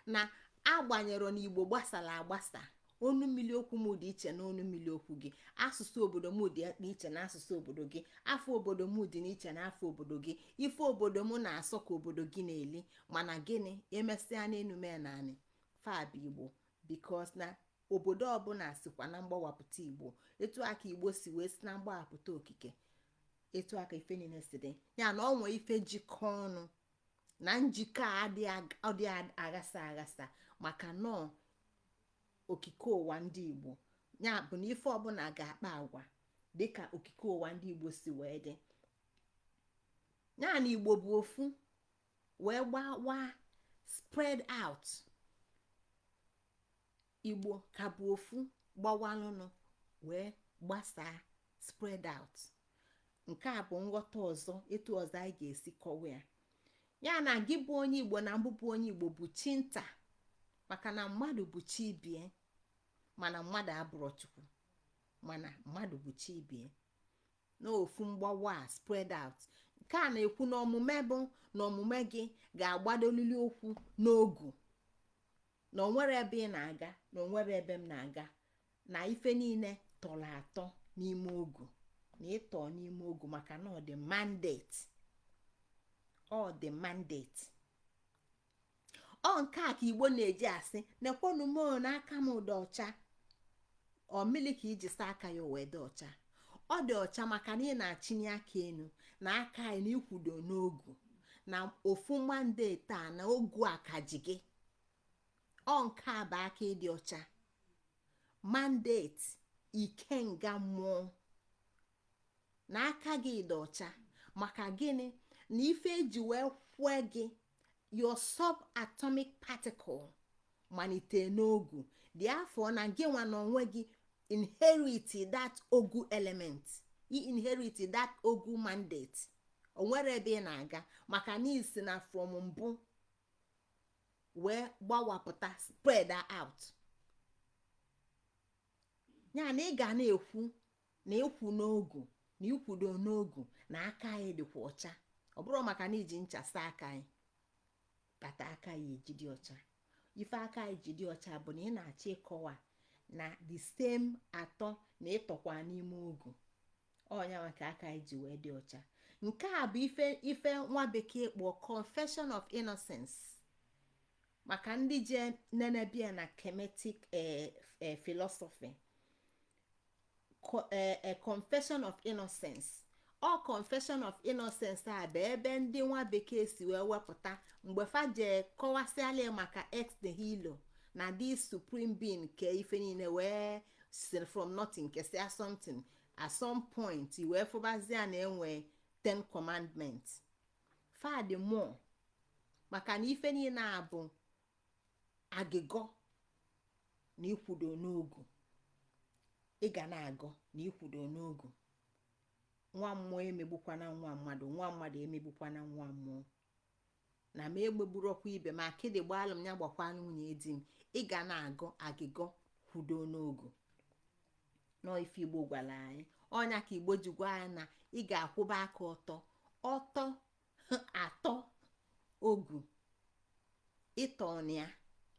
Na agbanyere na Igbo gbasara agbasa, onu mmiri okwu m dị iche na onu mmiri okwu gị, asụsụ obodo m dị iche na asụsụ obodo gị, afọ obodo m dị n'iche na afọ obodo gị, ife obodo m na-asọ ka obodo gị na-eli. Mana gịnị emesịa n'enu mee naanị fab Igbo? Because na obodo ọbụla sikwa na mgbawapụta Igbo. Etu aka Igbo si wee si na mgbawapụta okike, etu aka ife niile si dị. Ya na ọ nwee ife jikọ ọnụ na njikọ a adị aghasa aghasa, maka nọọ okike ụwa ndị Igbo. Ya bụ na ife ọbụla ga-akpa agwa dịka okike ụwa ndị Igbo si wee dị. Ya na Igbo bụ ofu wee gbawa spread out. Igbo ka bụ ofu gbawalụnụ wee gbasaa, spread out. Nke a bụ nghọta ọzọ, etu ọzọ anyị ga-esi kọwa ya. Ya na gị bụ onye Igbo na mbụ bụ onye Igbo bụ chi nta, maka na mmadụ bụ chi bie, mana mmadụ abụrọ Chukwu, mana mmadụ bụ chi bie n'ofu mgbawa a spread out. Nke a na-ekwu na omume bụ na omume gị ga-agbadolili okwu n'ogu, na onwere ebe ị na-aga, na onwere ebe m na-aga, na ife niile tọrọ atọ n'ime ogu, na ịtọ n'ime ogu, maka na ọ dị mandate, ọ dị mandate. Ọ nke a ka Igbo na-eji asị nekwanụ m n'aka m dị ọcha. Ọ mmiri ka iji saa aka ya wee dị ọcha? Ọ dị ọcha maka na ị na-achịnye aka enu na aka anyị na ikwudo n'ogu na ofu mandate a, na ogu a ka ji gị. Ọ nke a bụ aka ịdị ọcha, mandate ikenga mmụọ na aka gị dị ọcha. Maka gịnị? Na ife eji wee kwue gị, your subatomic particle malite n'ogu dị afọ, na gị nwa na onwe gị inherit that ogu element, inherit that ogu mandate. O nwere ebe ị na-aga, maka na isi na from mbụ wee gbawapụta, spread out. Ya na ị ga na-ekwu na ikwu n'ogu na ikwudo n'ogu na aka anyị dịkwa ọcha. Ọ bụrụ maka na iji ncha saa aka anyị kpata aka ya eji dị ọcha. Ife aka anyị ji dị ọcha bụ na ị na-achọ ịkọwa na the same atọ na ịtọkwa n'ime ogu ọnya maka aka anyị ji wee dị ọcha. Nke a bụ ife nwa bekee kpọọ confession of innocence, maka ndị je nenebia na Kemetic philosophy. Confession of innocence, ọ confession of innocence a bụ ebe ndị nwa bekee si wee wepụta mgbe fa jee kọwasịala maka ex nihilo, na this supreme being ke ife niile wee si from nothing kesịa something. At some point wee fụbazie na enwe 10 commandments fadị more, maka na ife niile a bụ agịgọ. na ikwudo n'ogu. Ị ga na-agọ na ikwudo n'ogu. Nwa mmụọ emegbukwana nwa mmadụ, nwa mmadụ emegbukwana nwa mmụọ. Na m egbegburokwa ibe m, akịdị gbaalụ m ya gbakwanụ nwunye di m. Ị ga na-agọ agịgọ kwudo n'ogu. Nọọ ife Igbo gwara anyị. Ọnya ka Igbo ji gwa anyị na ị ga-akwụba aka ọtọ, ọtọ atọ ogu ịtọ na ya,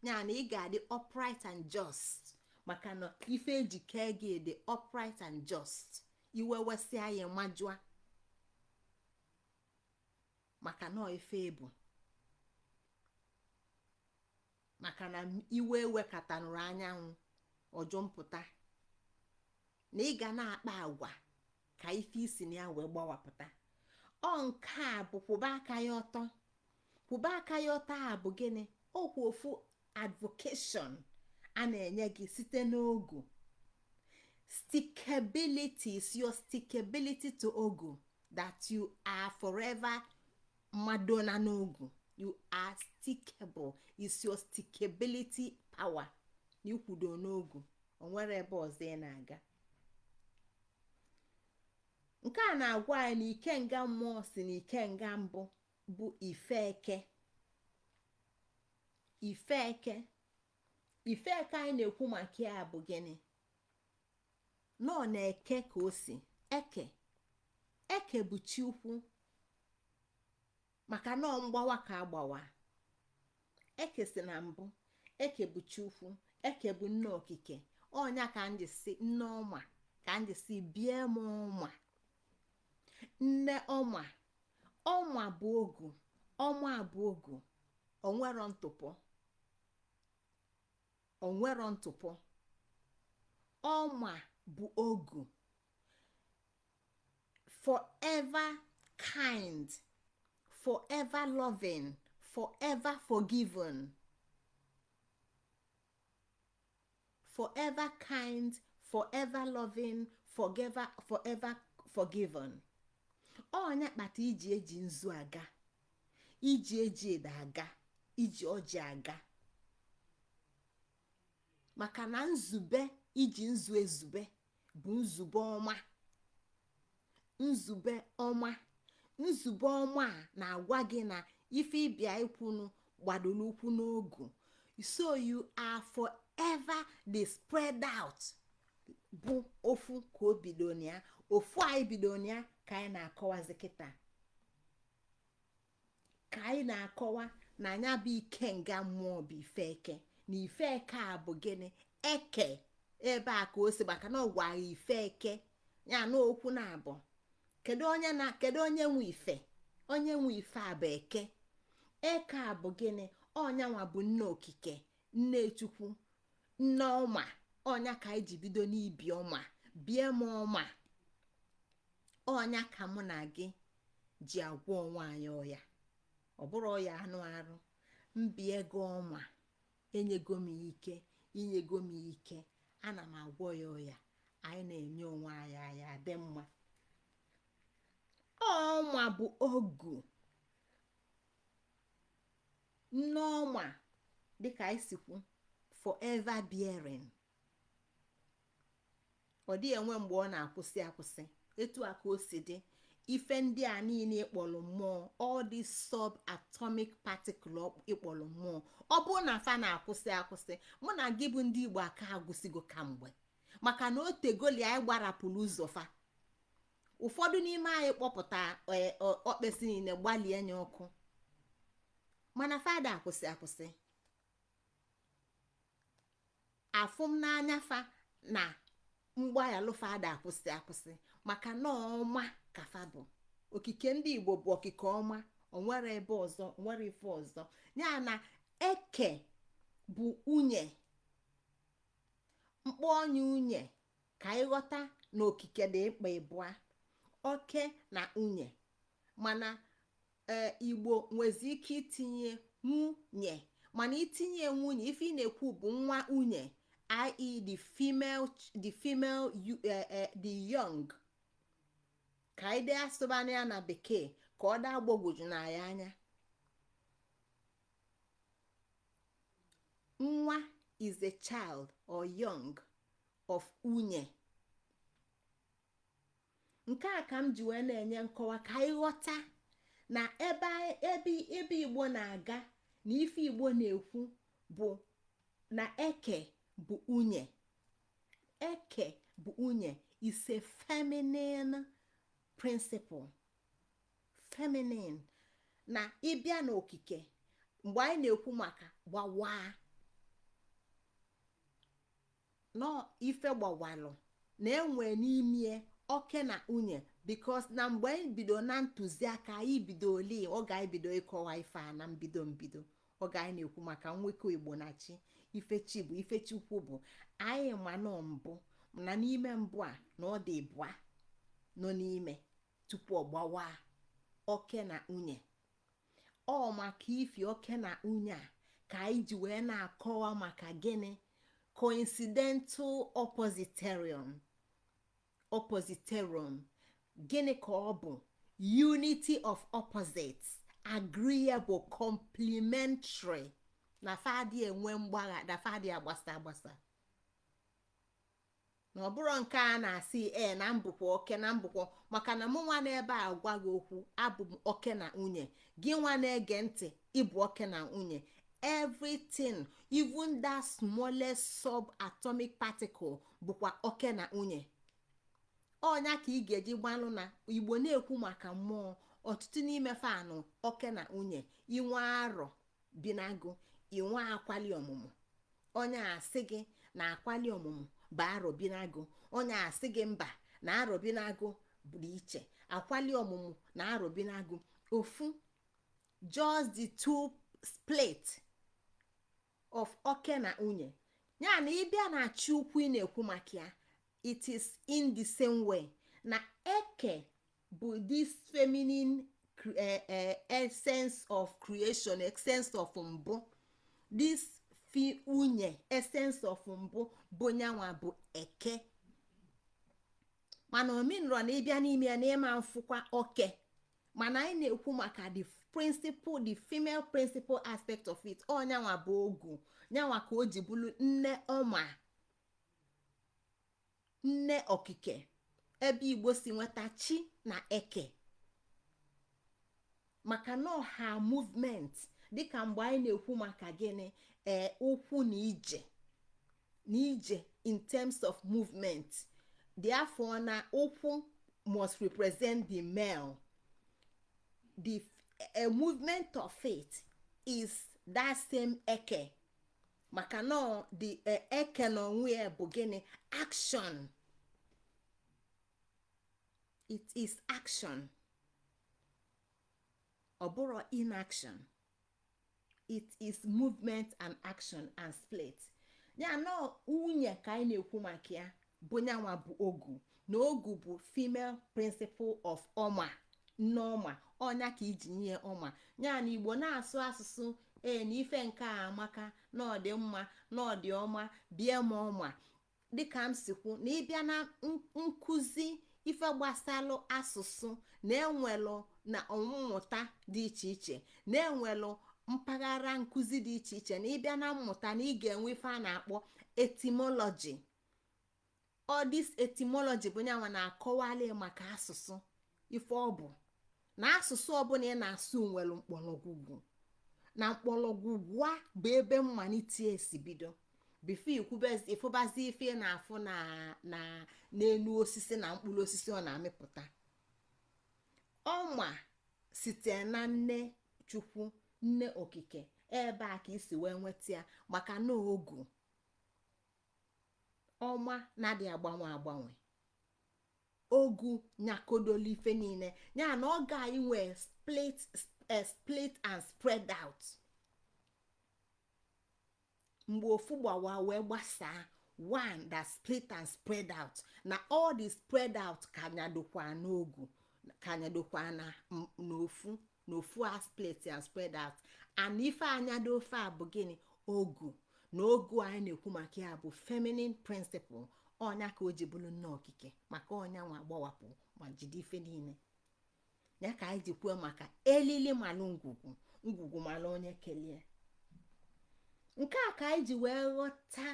ya na ị ga-adị upright and just, maka na ife eji kee gị dị upright and just. Iwe wesịa ya majụa, maka na ife ebu, maka na iwe ewekatanụrụ anyanwụ ọjọ mpụta, na ị ga na-akpa agwa ka ife isi na ya wee gbawapụta. Ọ nke a bụ kwụba aka ya ọtọ. Kwụba aka ya ọtọ a bụ gịnị? Okwu ofu advocation a na-enye gị site n'ogu. Stickability is your stickability to ogu, that you are forever madona n'ogu. You are stickable, is your stickability power na ikwudo n'ogu. O nwere ebe ọzọ ị na-aga. Nke a na-agwa anyị na ikenga mmụọ si na ikenga mbụ bụ ifeke. Ifeke, ifeke anyị na-ekwu maka ya bụ gịnị? Nọ na-eke ka o si eke. Eke bụ chi ukwu, maka nọọ mgbawa ka agbawa. Eke si na mbụ, eke bụ chi ukwu, eke bụ nne okike. Ọnya ka m ji si nne ọma, ka m ji si bie m ọma, nne ọma. Ọma bụ ogu, ọma bụ ogu. Onwero ntụpọ, onwero ntụpọ. Ọma bụ ogu, forever kind, forever loving, forever forgiven, forever kind, forever loving, forever, forever forgiven. Ọnya kpata iji eji nzu aga, iji eji edo aga, iji ọjị aga, maka na nzube iji nzu ezube bụ nzube ọma. Nzube ọma, nzube ọma a na-agwa gị na ife ịbịa ikwunu gbadoro ụkwụ n'ogu. So you are forever the spread out bụ ofu ka o bido na ya. Ofu anyị bido na ya ka anyị na-akọwazi kịta, ka anyị na-akọwa na anya bụ ikenga mmụọ bụ ife eke. Na ife eke a bụ gịnị? Eke ebe a ka o si, maka na ọ gwara ife eke ya na okwu na abụ. Kedu onye na kedu onye nwe ife? Onye nwe ife a bụ eke. Eke a bụ gịnị? Ọnyanwa bụ nne okike, nne chukwu, nne ọma. Ọnya ka anyị ji bido n'ibi ọma, bie m ọma. Ọnya ka mụ na gị ji agwọ onwe anyị ọya. Ọ bụrụ ọya anụ arụ, mbi ego ọma, enyego m ike, inyego m ike, ana m agwọ ya ọya. Anyị na-enye onwe anyị, anyị adị mma. Ọma bụ ogu, nne ọma, dịka anyị si kwu, forever bearing. Ọ dịghị enwe mgbe ọ na-akwụsị akwụsị. Etu a ka o si dị ife ndị a niile ịkpọrọ mmụọ, all these subatomic particle ịkpọrọ mmụọ. Ọ bụrụ na fa na-akwụsị akwụsị, mụ na gị bụ ndị Igbo aka agwụsịgo kamgbe, maka na o tegoli anyị gbarapụrụ ụzọ fa. Ụfọdụ n'ime anyị kpọpụta okpesi niile gbalie anya ọkụ, mana fada akwụsị akwụsị. Afụm n'anya fa na mgbaghalụ fada akwụsị akwụsị, maka na ọma ka fa bụ. Okike ndị Igbo bụ okike ọma. Onwere ebe ọzọ, onwere ife ọzọ. Ya na eke bụ unye, mkpọ ọnya unye, ka anyị ghọta na okike dị mkpa ịbụa, oke na unye. Mana ee, Igbo nwezi ike itinye nwunye, mana itinye nwunye, ife ị na-ekwu bụ nwa unye, i.e. the female, the female, the young. Ka anyị dee asụbana ya na bekee ka ọ daa gbogwoju na ya anya. Nwa Is a child or young of unye. Nke a ka m ji wee na-enye nkọwa ka anyị ghọta na ebe Igbo na-aga na ife Igbo na-ekwu bụ na eke bụ unye. Eke bụ unye is a feminine principle, feminine. Na ịbịa n'okike, mgbe anyị na-ekwu maka gbawaa nọ, ife gbawalụ na enwe n'ime oke na unye, because na mgbe anyị bido na ntụziaka anyị bido oli oge anyị bido ịkọwa ife a na mbido mbido, oge anyị na-ekwu maka nwekọ Igbo na chi, ife chi bụ, ife chukwu bụ, anyị ma nọ mbụ na n'ime mbụ a na ọ dị ịbụa nọ n'ime tupu ọ gbawa oke na unye. Ọ maka ifi oke na unye a ka anyị ji wee na-akọwa maka gịnị? Coincidental oppositorium. Oppositorium, gịnị ka ọ bụ? Unity of opposites, agreeable, complementary, na fadị enwe mgbagha, na fadị agbasa agbasa. Na ọ bụrụ nke a na-asị ee na mbụkwa oke na mbụkwa, maka na mụ nwa n'ebe a gwa gị okwu, abụ m oke na nwunye. Gị nwa na-ege ntị, ịbụ oke na nwunye. Everything, even that smallest subatomic particle, bụkwa oke na nwunye. Ọnya ka ị ga-eji gbalụ na Igbo na-ekwu maka mmụọ. Ọtụtụ n'ime fanụ oke na nwunye. Inwe arọ binagụ, inwe akwali ọmụmụ, onye asị gị na akwali ọmụmụ bụ arọ binagụ, onye asị gị mba, na arọ binagụ bụ iche, akwali ọmụmụ na arọ binagụ ofu, just the two split of oke na nwunye ya. Na ịbịa na chi ukwu ị na-ekwu maka ya, it is in the same way na eke bụ this feminine essence of creation, essence of mbụ. This fi unye, essence of mbụ, bụ nyanwa bụ eke. Mana omenrọ na ịbịa n'ime ya na ịma mfụkwa oke, mana anyị na-ekwu maka the principle, the female principle aspect of it. Ọ nyanwa bụ ogu, nyanwa ka o ji bụrụ nne ọma, nne okike, ebe Igbo si nweta chi na eke, maka na ọha movement, dịka mgbe anyị na-ekwu maka gịnị? Ee, ụkwụ na ije na ije in terms of movement. Therefore na ụkwụ must represent the male. The a movement of it is that same eke, maka na the eke na onwe ya bụ gịnị? Action. It is action, ọ bụrụ inaction. It is movement and action and split ya. Na nwunye ka anyị na-ekwu maka ya bụ nyanwa bụ ogu, na ogu bụ female principle of ọma, nne ọma. Ọnya ka iji nye ọma ya na Igbo na-asụ asụsụ ee na ife nke a amaka, na ọ dị mma, na ọ dị ọma bie m ọma. Dịka m si kwu, na ịbịa na nkụzi ife gbasalụ asụsụ, na-enwelụ na ọmụmụta dị iche iche, na-enwelụ mpaghara nkụzi dị iche iche, na ịbịa na mmụta na ị ga-enwe ife a na-akpọ etymology. All this etymology bụ nyanwa na-akọwali maka asụsụ, ife ọ bụ na asụsụ ọbụla ị na-asụ nwere mkpọrọgwụgwụ, na mkpọrọgwụgwụ a bụ ebe mmalite esi bido before ịfụbazi ife ị na-afụ na n'elu osisi na mkpụrụ osisi ọ na-amịpụta. Ọma site na nne Chukwu, nne okike, ebe a ka isi wee nweta ya, maka na ogu ọma na-adị agbanwe agbanwe, ogu nyakodolu ife niile ya. Na ọ ga anyị nwee split, split and spread out. Mgbe ofu gbawa wee gbasaa, one that split and spread out, na all the spread out ka nyadokwa n'ogu, ka nyadokwa na n'ofu, n'ofu a split and spread out. And ife anyado ofe a bụ gịnị? Ogu. Na ogu anyị na-ekwu maka ya bụ feminine principle. Ọnya ka o ji bụrụ nne okike, maka ọnya nwa gbawapụ ma jide ife niile ya. Ka anyị ji kwuo maka elili malụ ngwugwu, ngwugwu malụ onye kelie. Nke a ka anyị ji wee ghọta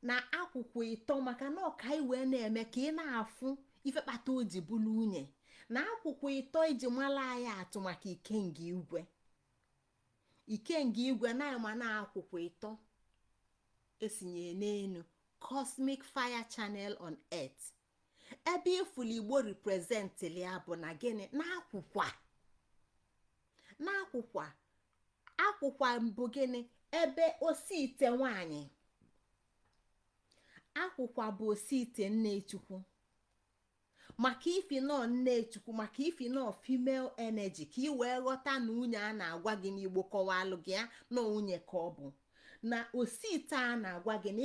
na akwụkwọ ịtọ, maka na ọka anyị wee na-eme ka ị na-afụ ife kpata o ji bụrụ nwunye na akwụkwọ ịtọ iji mara anyị atụ maka ikenga igwe. Ikenga igwe na-ama na akwụkwọ ịtọ esinye n'elu cosmic fire channel on earth. Ebe ifulu Igbo representịrị ya bụ na gịnị? Na akwụkwa, na akwụkwa. Akwụkwa mbụ gịnị? Ebe osi ite nwanyị. Akwụkwa bụ osi ite nne Chukwu, maka ifi nọ nne Chukwu, maka ifi nọ female energy, ka ị wee ghọta na nwunye a na-agwa gị n'Igbo kọwalụ gị ya na nwunye ka ọ bụ na osi ite a na-agwa gị na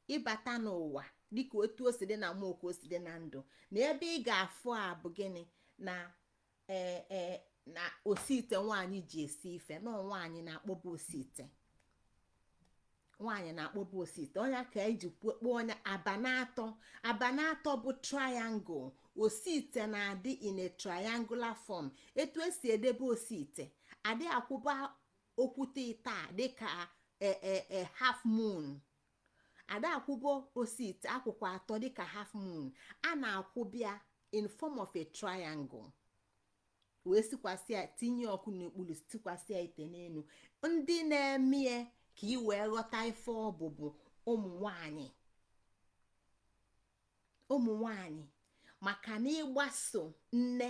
ịbata n'ụwa, dịka otu o si dị na mmụọ ka o si dị na ndụ, na ebe ị ga-afụ a bụ gịnị? Na ee ee na osi ite nwaanyị ji esi ife, na nwaanyị na-akpọba osi ite, nwaanyị na-akpọba osi ite. Ọnya ka eji kpọọ ọnya abanatọ. Abanatọ bụ triangle. Osi ite na-adị in a triangular form. Etu esi edebe osi ite adị akwụba okwute ite a dịka e half moon. Ada akwụbo osi ite akwụkwọ atọ dịka half moon. A na-akwụbịa in form of a triangle, wee sikwasị ya, tinye ọkụ n'okpuru, sikwasị ya ite n'elu. Ndị na-eme ya, ka ị wee ghọta ife ọ bụ, bụ ụmụ nwanyị, ụmụ nwanyị, maka na ịgbaso nne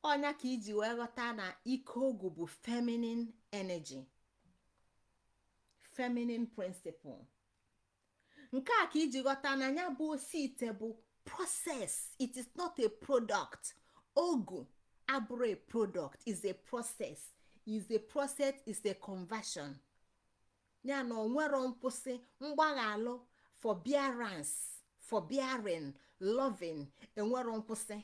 ọnya ka iji wee ghọta na ike ogu bụ feminine energy, feminine principle. Nke a ka iji ghọta na ya bụ osi ite bụ process, it is not a product. Ogu abụrụ a product, is a process, is a process, is a conversion. Ya na onwero nkwụsị, mgbaghalụ, forbearance, forbearing, loving, enwero nkwụsị.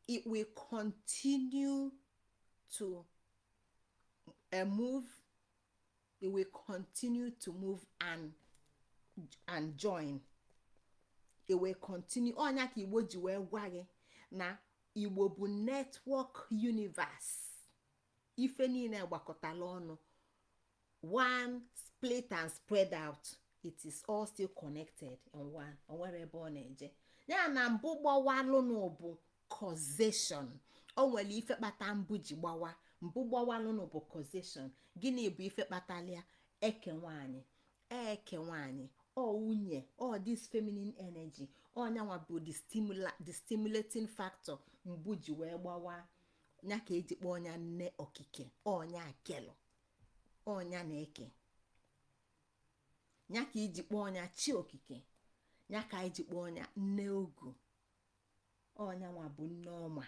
It will continue to move, it will continue to move and join, it will continue. Ọnya ka Igbo ji wee gwa gị na Igbo bụ network universe. Ife niile gbakọtala ọnụ, one split and spread out, it is all still connected in one. Onwere ebe ọ na-eje. Ya na mbụ gbawalụnụ bụ causation. O nwere ife kpata mbụ ji gbawa. Mbụ gbawalụnụ bụ causation. Gịnị bụ ife kpatalịa? Eke nwanyị, eke nwanyị, ọ nwunye, ọ this feminine energy, ọnyanwa bụ the stimulating factor mbụ ji wee gbawa. Ya ka eji kpọọ ọnya nne okike, ọnya akelụ, ọnya na-eke. Ya ka iji kpọọ ọnya chi okike. Ya ka iji kpọọ ọnya nne ogu. Ọnya nwa bụ nne ọma,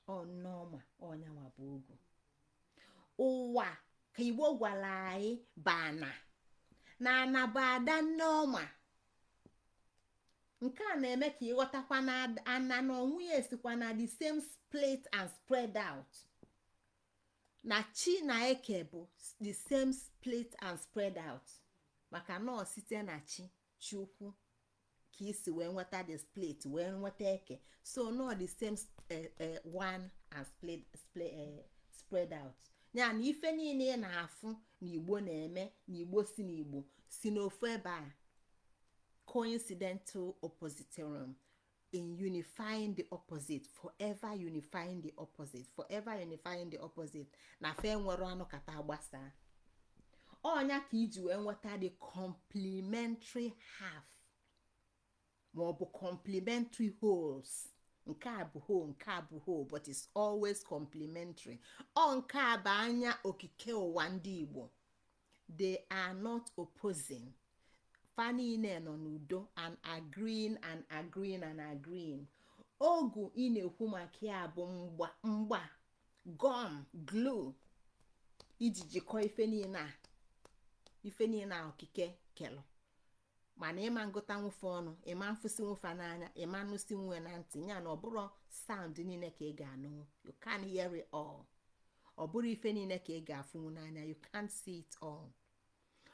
ọ nne ọma, ọnya nwa bụ ogu ụwa. Ka Igbo gwara anyị bụ ana na ana bụ ada nne ọma. Nke a na-eme ka ịghọtakwa na ana na onwe ya esikwa na the same split and spread out, na chi na eke bụ the same split and spread out, maka na ọ site na chi, Chukwu, ka isi wee nweta the split, wee nweta eke. So no, the same one and split, spread out. Ya na ife niile ị na-afụ na Igbo na-eme, na Igbo si, na Igbo si n'ofu ebe a, coincidental oppositorum in unifying the opposite, forever unifying the opposite, forever unifying the opposite, na fe nwere anụ kata gbasaa. Ọnya ka iji wee nweta the complementary half ma ọ bụ complementary wholes. Nke a bụ whole, nke a bụ whole, but it's always complementary. Ọ nke a bụ anya okike ụwa ndị Igbo. They are not opposing. Fa niile nọ n'udo and agreeing and agreeing and agreeing. Ogu ị na-ekwu maka ya bụ mgba, mgba, gum, glue iji jikọọ ife niile a, ife niile a okike kelụ. Mana ịma ngụta nwụfe ọnụ, ịma mfụsị nwụfa n'anya, ịma nụsị nwe na ntị. Ya na ọ bụrụ sound niile ka ị ga-anụ, you can't hear it all. Ọ bụrụ ife niile ka ị ga-afụnwu n'anya, you can't see it all.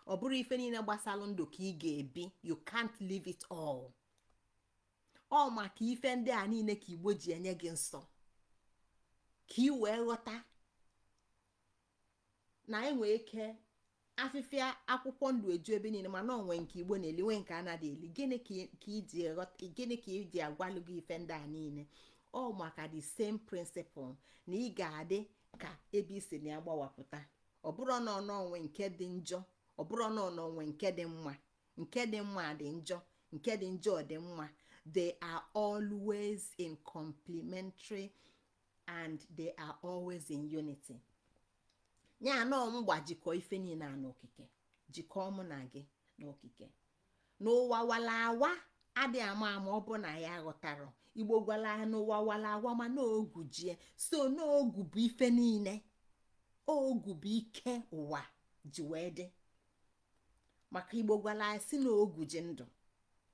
Ọ bụrụ ife niile gbasalụ ndụ ka ị ga-ebi, you can't live it all. Ọ maka ife ndị a niile ka Igbo ji enye gị nsọ, ka ị wee ghọta. Na enwe ike afịfịa akwụkwọ ndụ eju ebe niile, mana onwe nke Igbo na-eli, nwe nke anaghị eli. Gịnị ka iji ghọta? Gịnị ka iji agwalụ gị ife ndị a niile? Ọ maka the same principle na ị ga-adị ka ebe isi na ya gbawapụta. Ọ bụrụ na ọnọnwe nke dị njọ, ọ bụrụ na ọnọnwe nke dị mma, nke dị mma dị njọ, nke dị njọ dị mma, they are always in complementary and they are always in unity. Ya nọọ mgbajikọ ife niile a n'okike, jikọọ mụ na gị n'okike n'ụwa wala awa adị ama ama. Ọ bụ na ya ghọtara Igbo gwala ya n'ụwa wala awa, ma n'ogu jie so n'ogu bụ ife niile. Ogu bụ ike ụwa ji wee dị, maka Igbo gwala ya si na ogu ji ndụ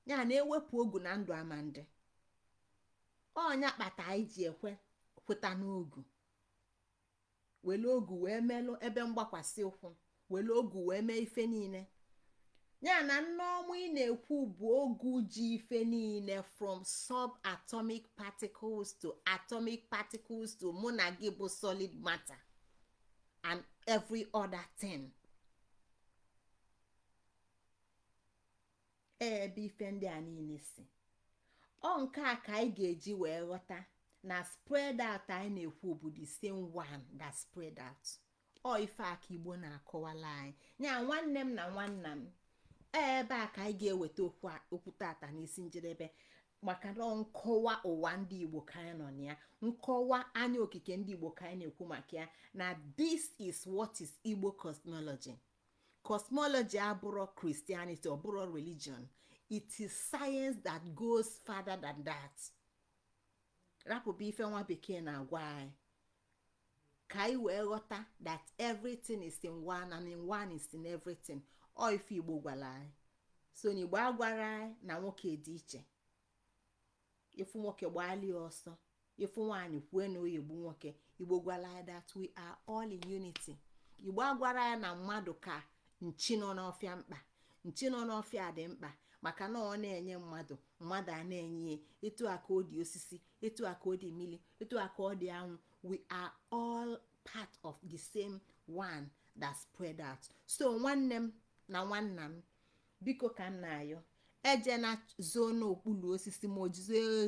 ya na-ewepụ ogu na ndụ ama ndị ọnya kpata anyị ji ekwe kweta n'ogu, were ogu wee melụ ebe mgbakwasị ụkwụ, were ogu wee mee ife niile. Ya na nneọma ị na-ekwu bụ ogu ji ife niile, from subatomic particles to atomic particles to mụ na gị bụ solid matter and every other thing. Ebe ife ndị a niile si, ọ nke a ka anyị ga-eji wee ghọta na spread out anyị na-ekwu bụ the same one that spread out. Ọ ife a ka Igbo na-akọwala anyị. Ya nwanne m na nwanna m, ebe a ka anyị ga-eweta okwu tata n'isi njedebe, maka na nkọwa ụwa ndị Igbo ka anyị nọ na ya, nkọwa anya okike ndị Igbo ka anyị na-ekwu maka ya, na this is what is Igbo cosmology. Cosmology abụrụ Christianity, ọ bụrụ religion. It is science that goes further than that. Rapụba ife nwa bekee na-agwa anyị ka anyị wee ghọta that everything is in one and in one is in everything. Ọ ife Igbo gwara anyị. So na Igbo agwara anyị na nwoke dị iche. Ifu nwoke gbaali ọsọ, ifu nwaanyị kwue na oyegbu nwoke. Igbo gwara anyị that we are all in unity. Igbo agwara ya na mmadụ ka nchi nọ n'ọfịa mkpa. Nchi nọ n'ọfịa dị mkpa maka na ọ na-enye mmadụ, mmadụ a na-enye ya. Etu a ka ọ dị osisi, etu a ka ọ dị mmiri, etu a ka ọ dị anwụ. We are all part of the same one that spread out. So nwanne m na nwanna m, biko, ka m na-ayọ, eje na zoo n'okpuru osisi, ma o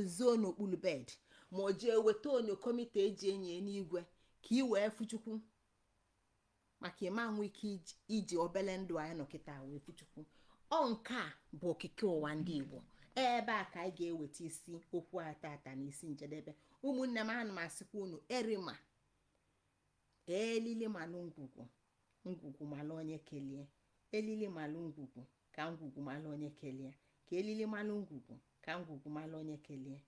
zoo n'okpuru bed, ma o jee weta onyokomita eji enyi n'igwe ka ị wee fụ Chukwu, maka ịma nwe ike iji obele ndụ anyị nọ kịta wee fụ Chukwu. Ọ nke a bụ okike ụwa ndị Igbo. Ebe a ka anyị ga-eweta isi okwu a tata n'isi njedebe. Ụmụnne m, ana m asịkwa unu erima elili malụ ngwugwu, ngwugwu malụ onye kelie. Elili malụ ngwugwu ka ngwugwu malụ onye kelie, ka elili malụ ngwugwu ka ngwugwu malụ onye kelie,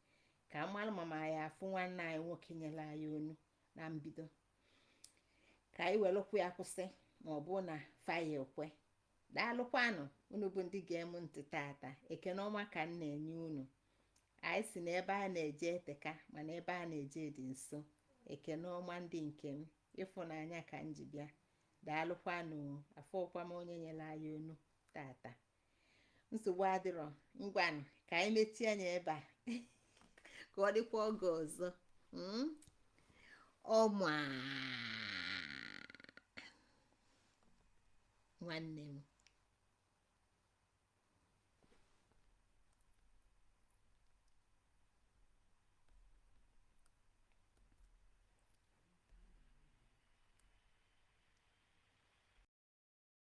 ka mmalụ mama ya afụ nwanne anyị nwoke nyere anyị onu na mbido, ka anyị welụkwu ya kwụsị, ma ọ bụ na faya ekwe. Daalụkwanụ unu bụ ndị ga-emu ntị tata. Ekene ọma ka m na-enye unu. Anyị si na ebe a na-eje eteka, mana ebe a na-eje dị nso. Ekene ọma, ndị nke m, ịfụnanya ka m ji bịa. Daalụkwanụ. Afọkwa m onye nyere anyị onu tata. Nsogbu adịrọ. Ngwanụ, ka anyị mechie anya ebe a ka ọ dịkwa oge ọzọ. Ọma nwanne m.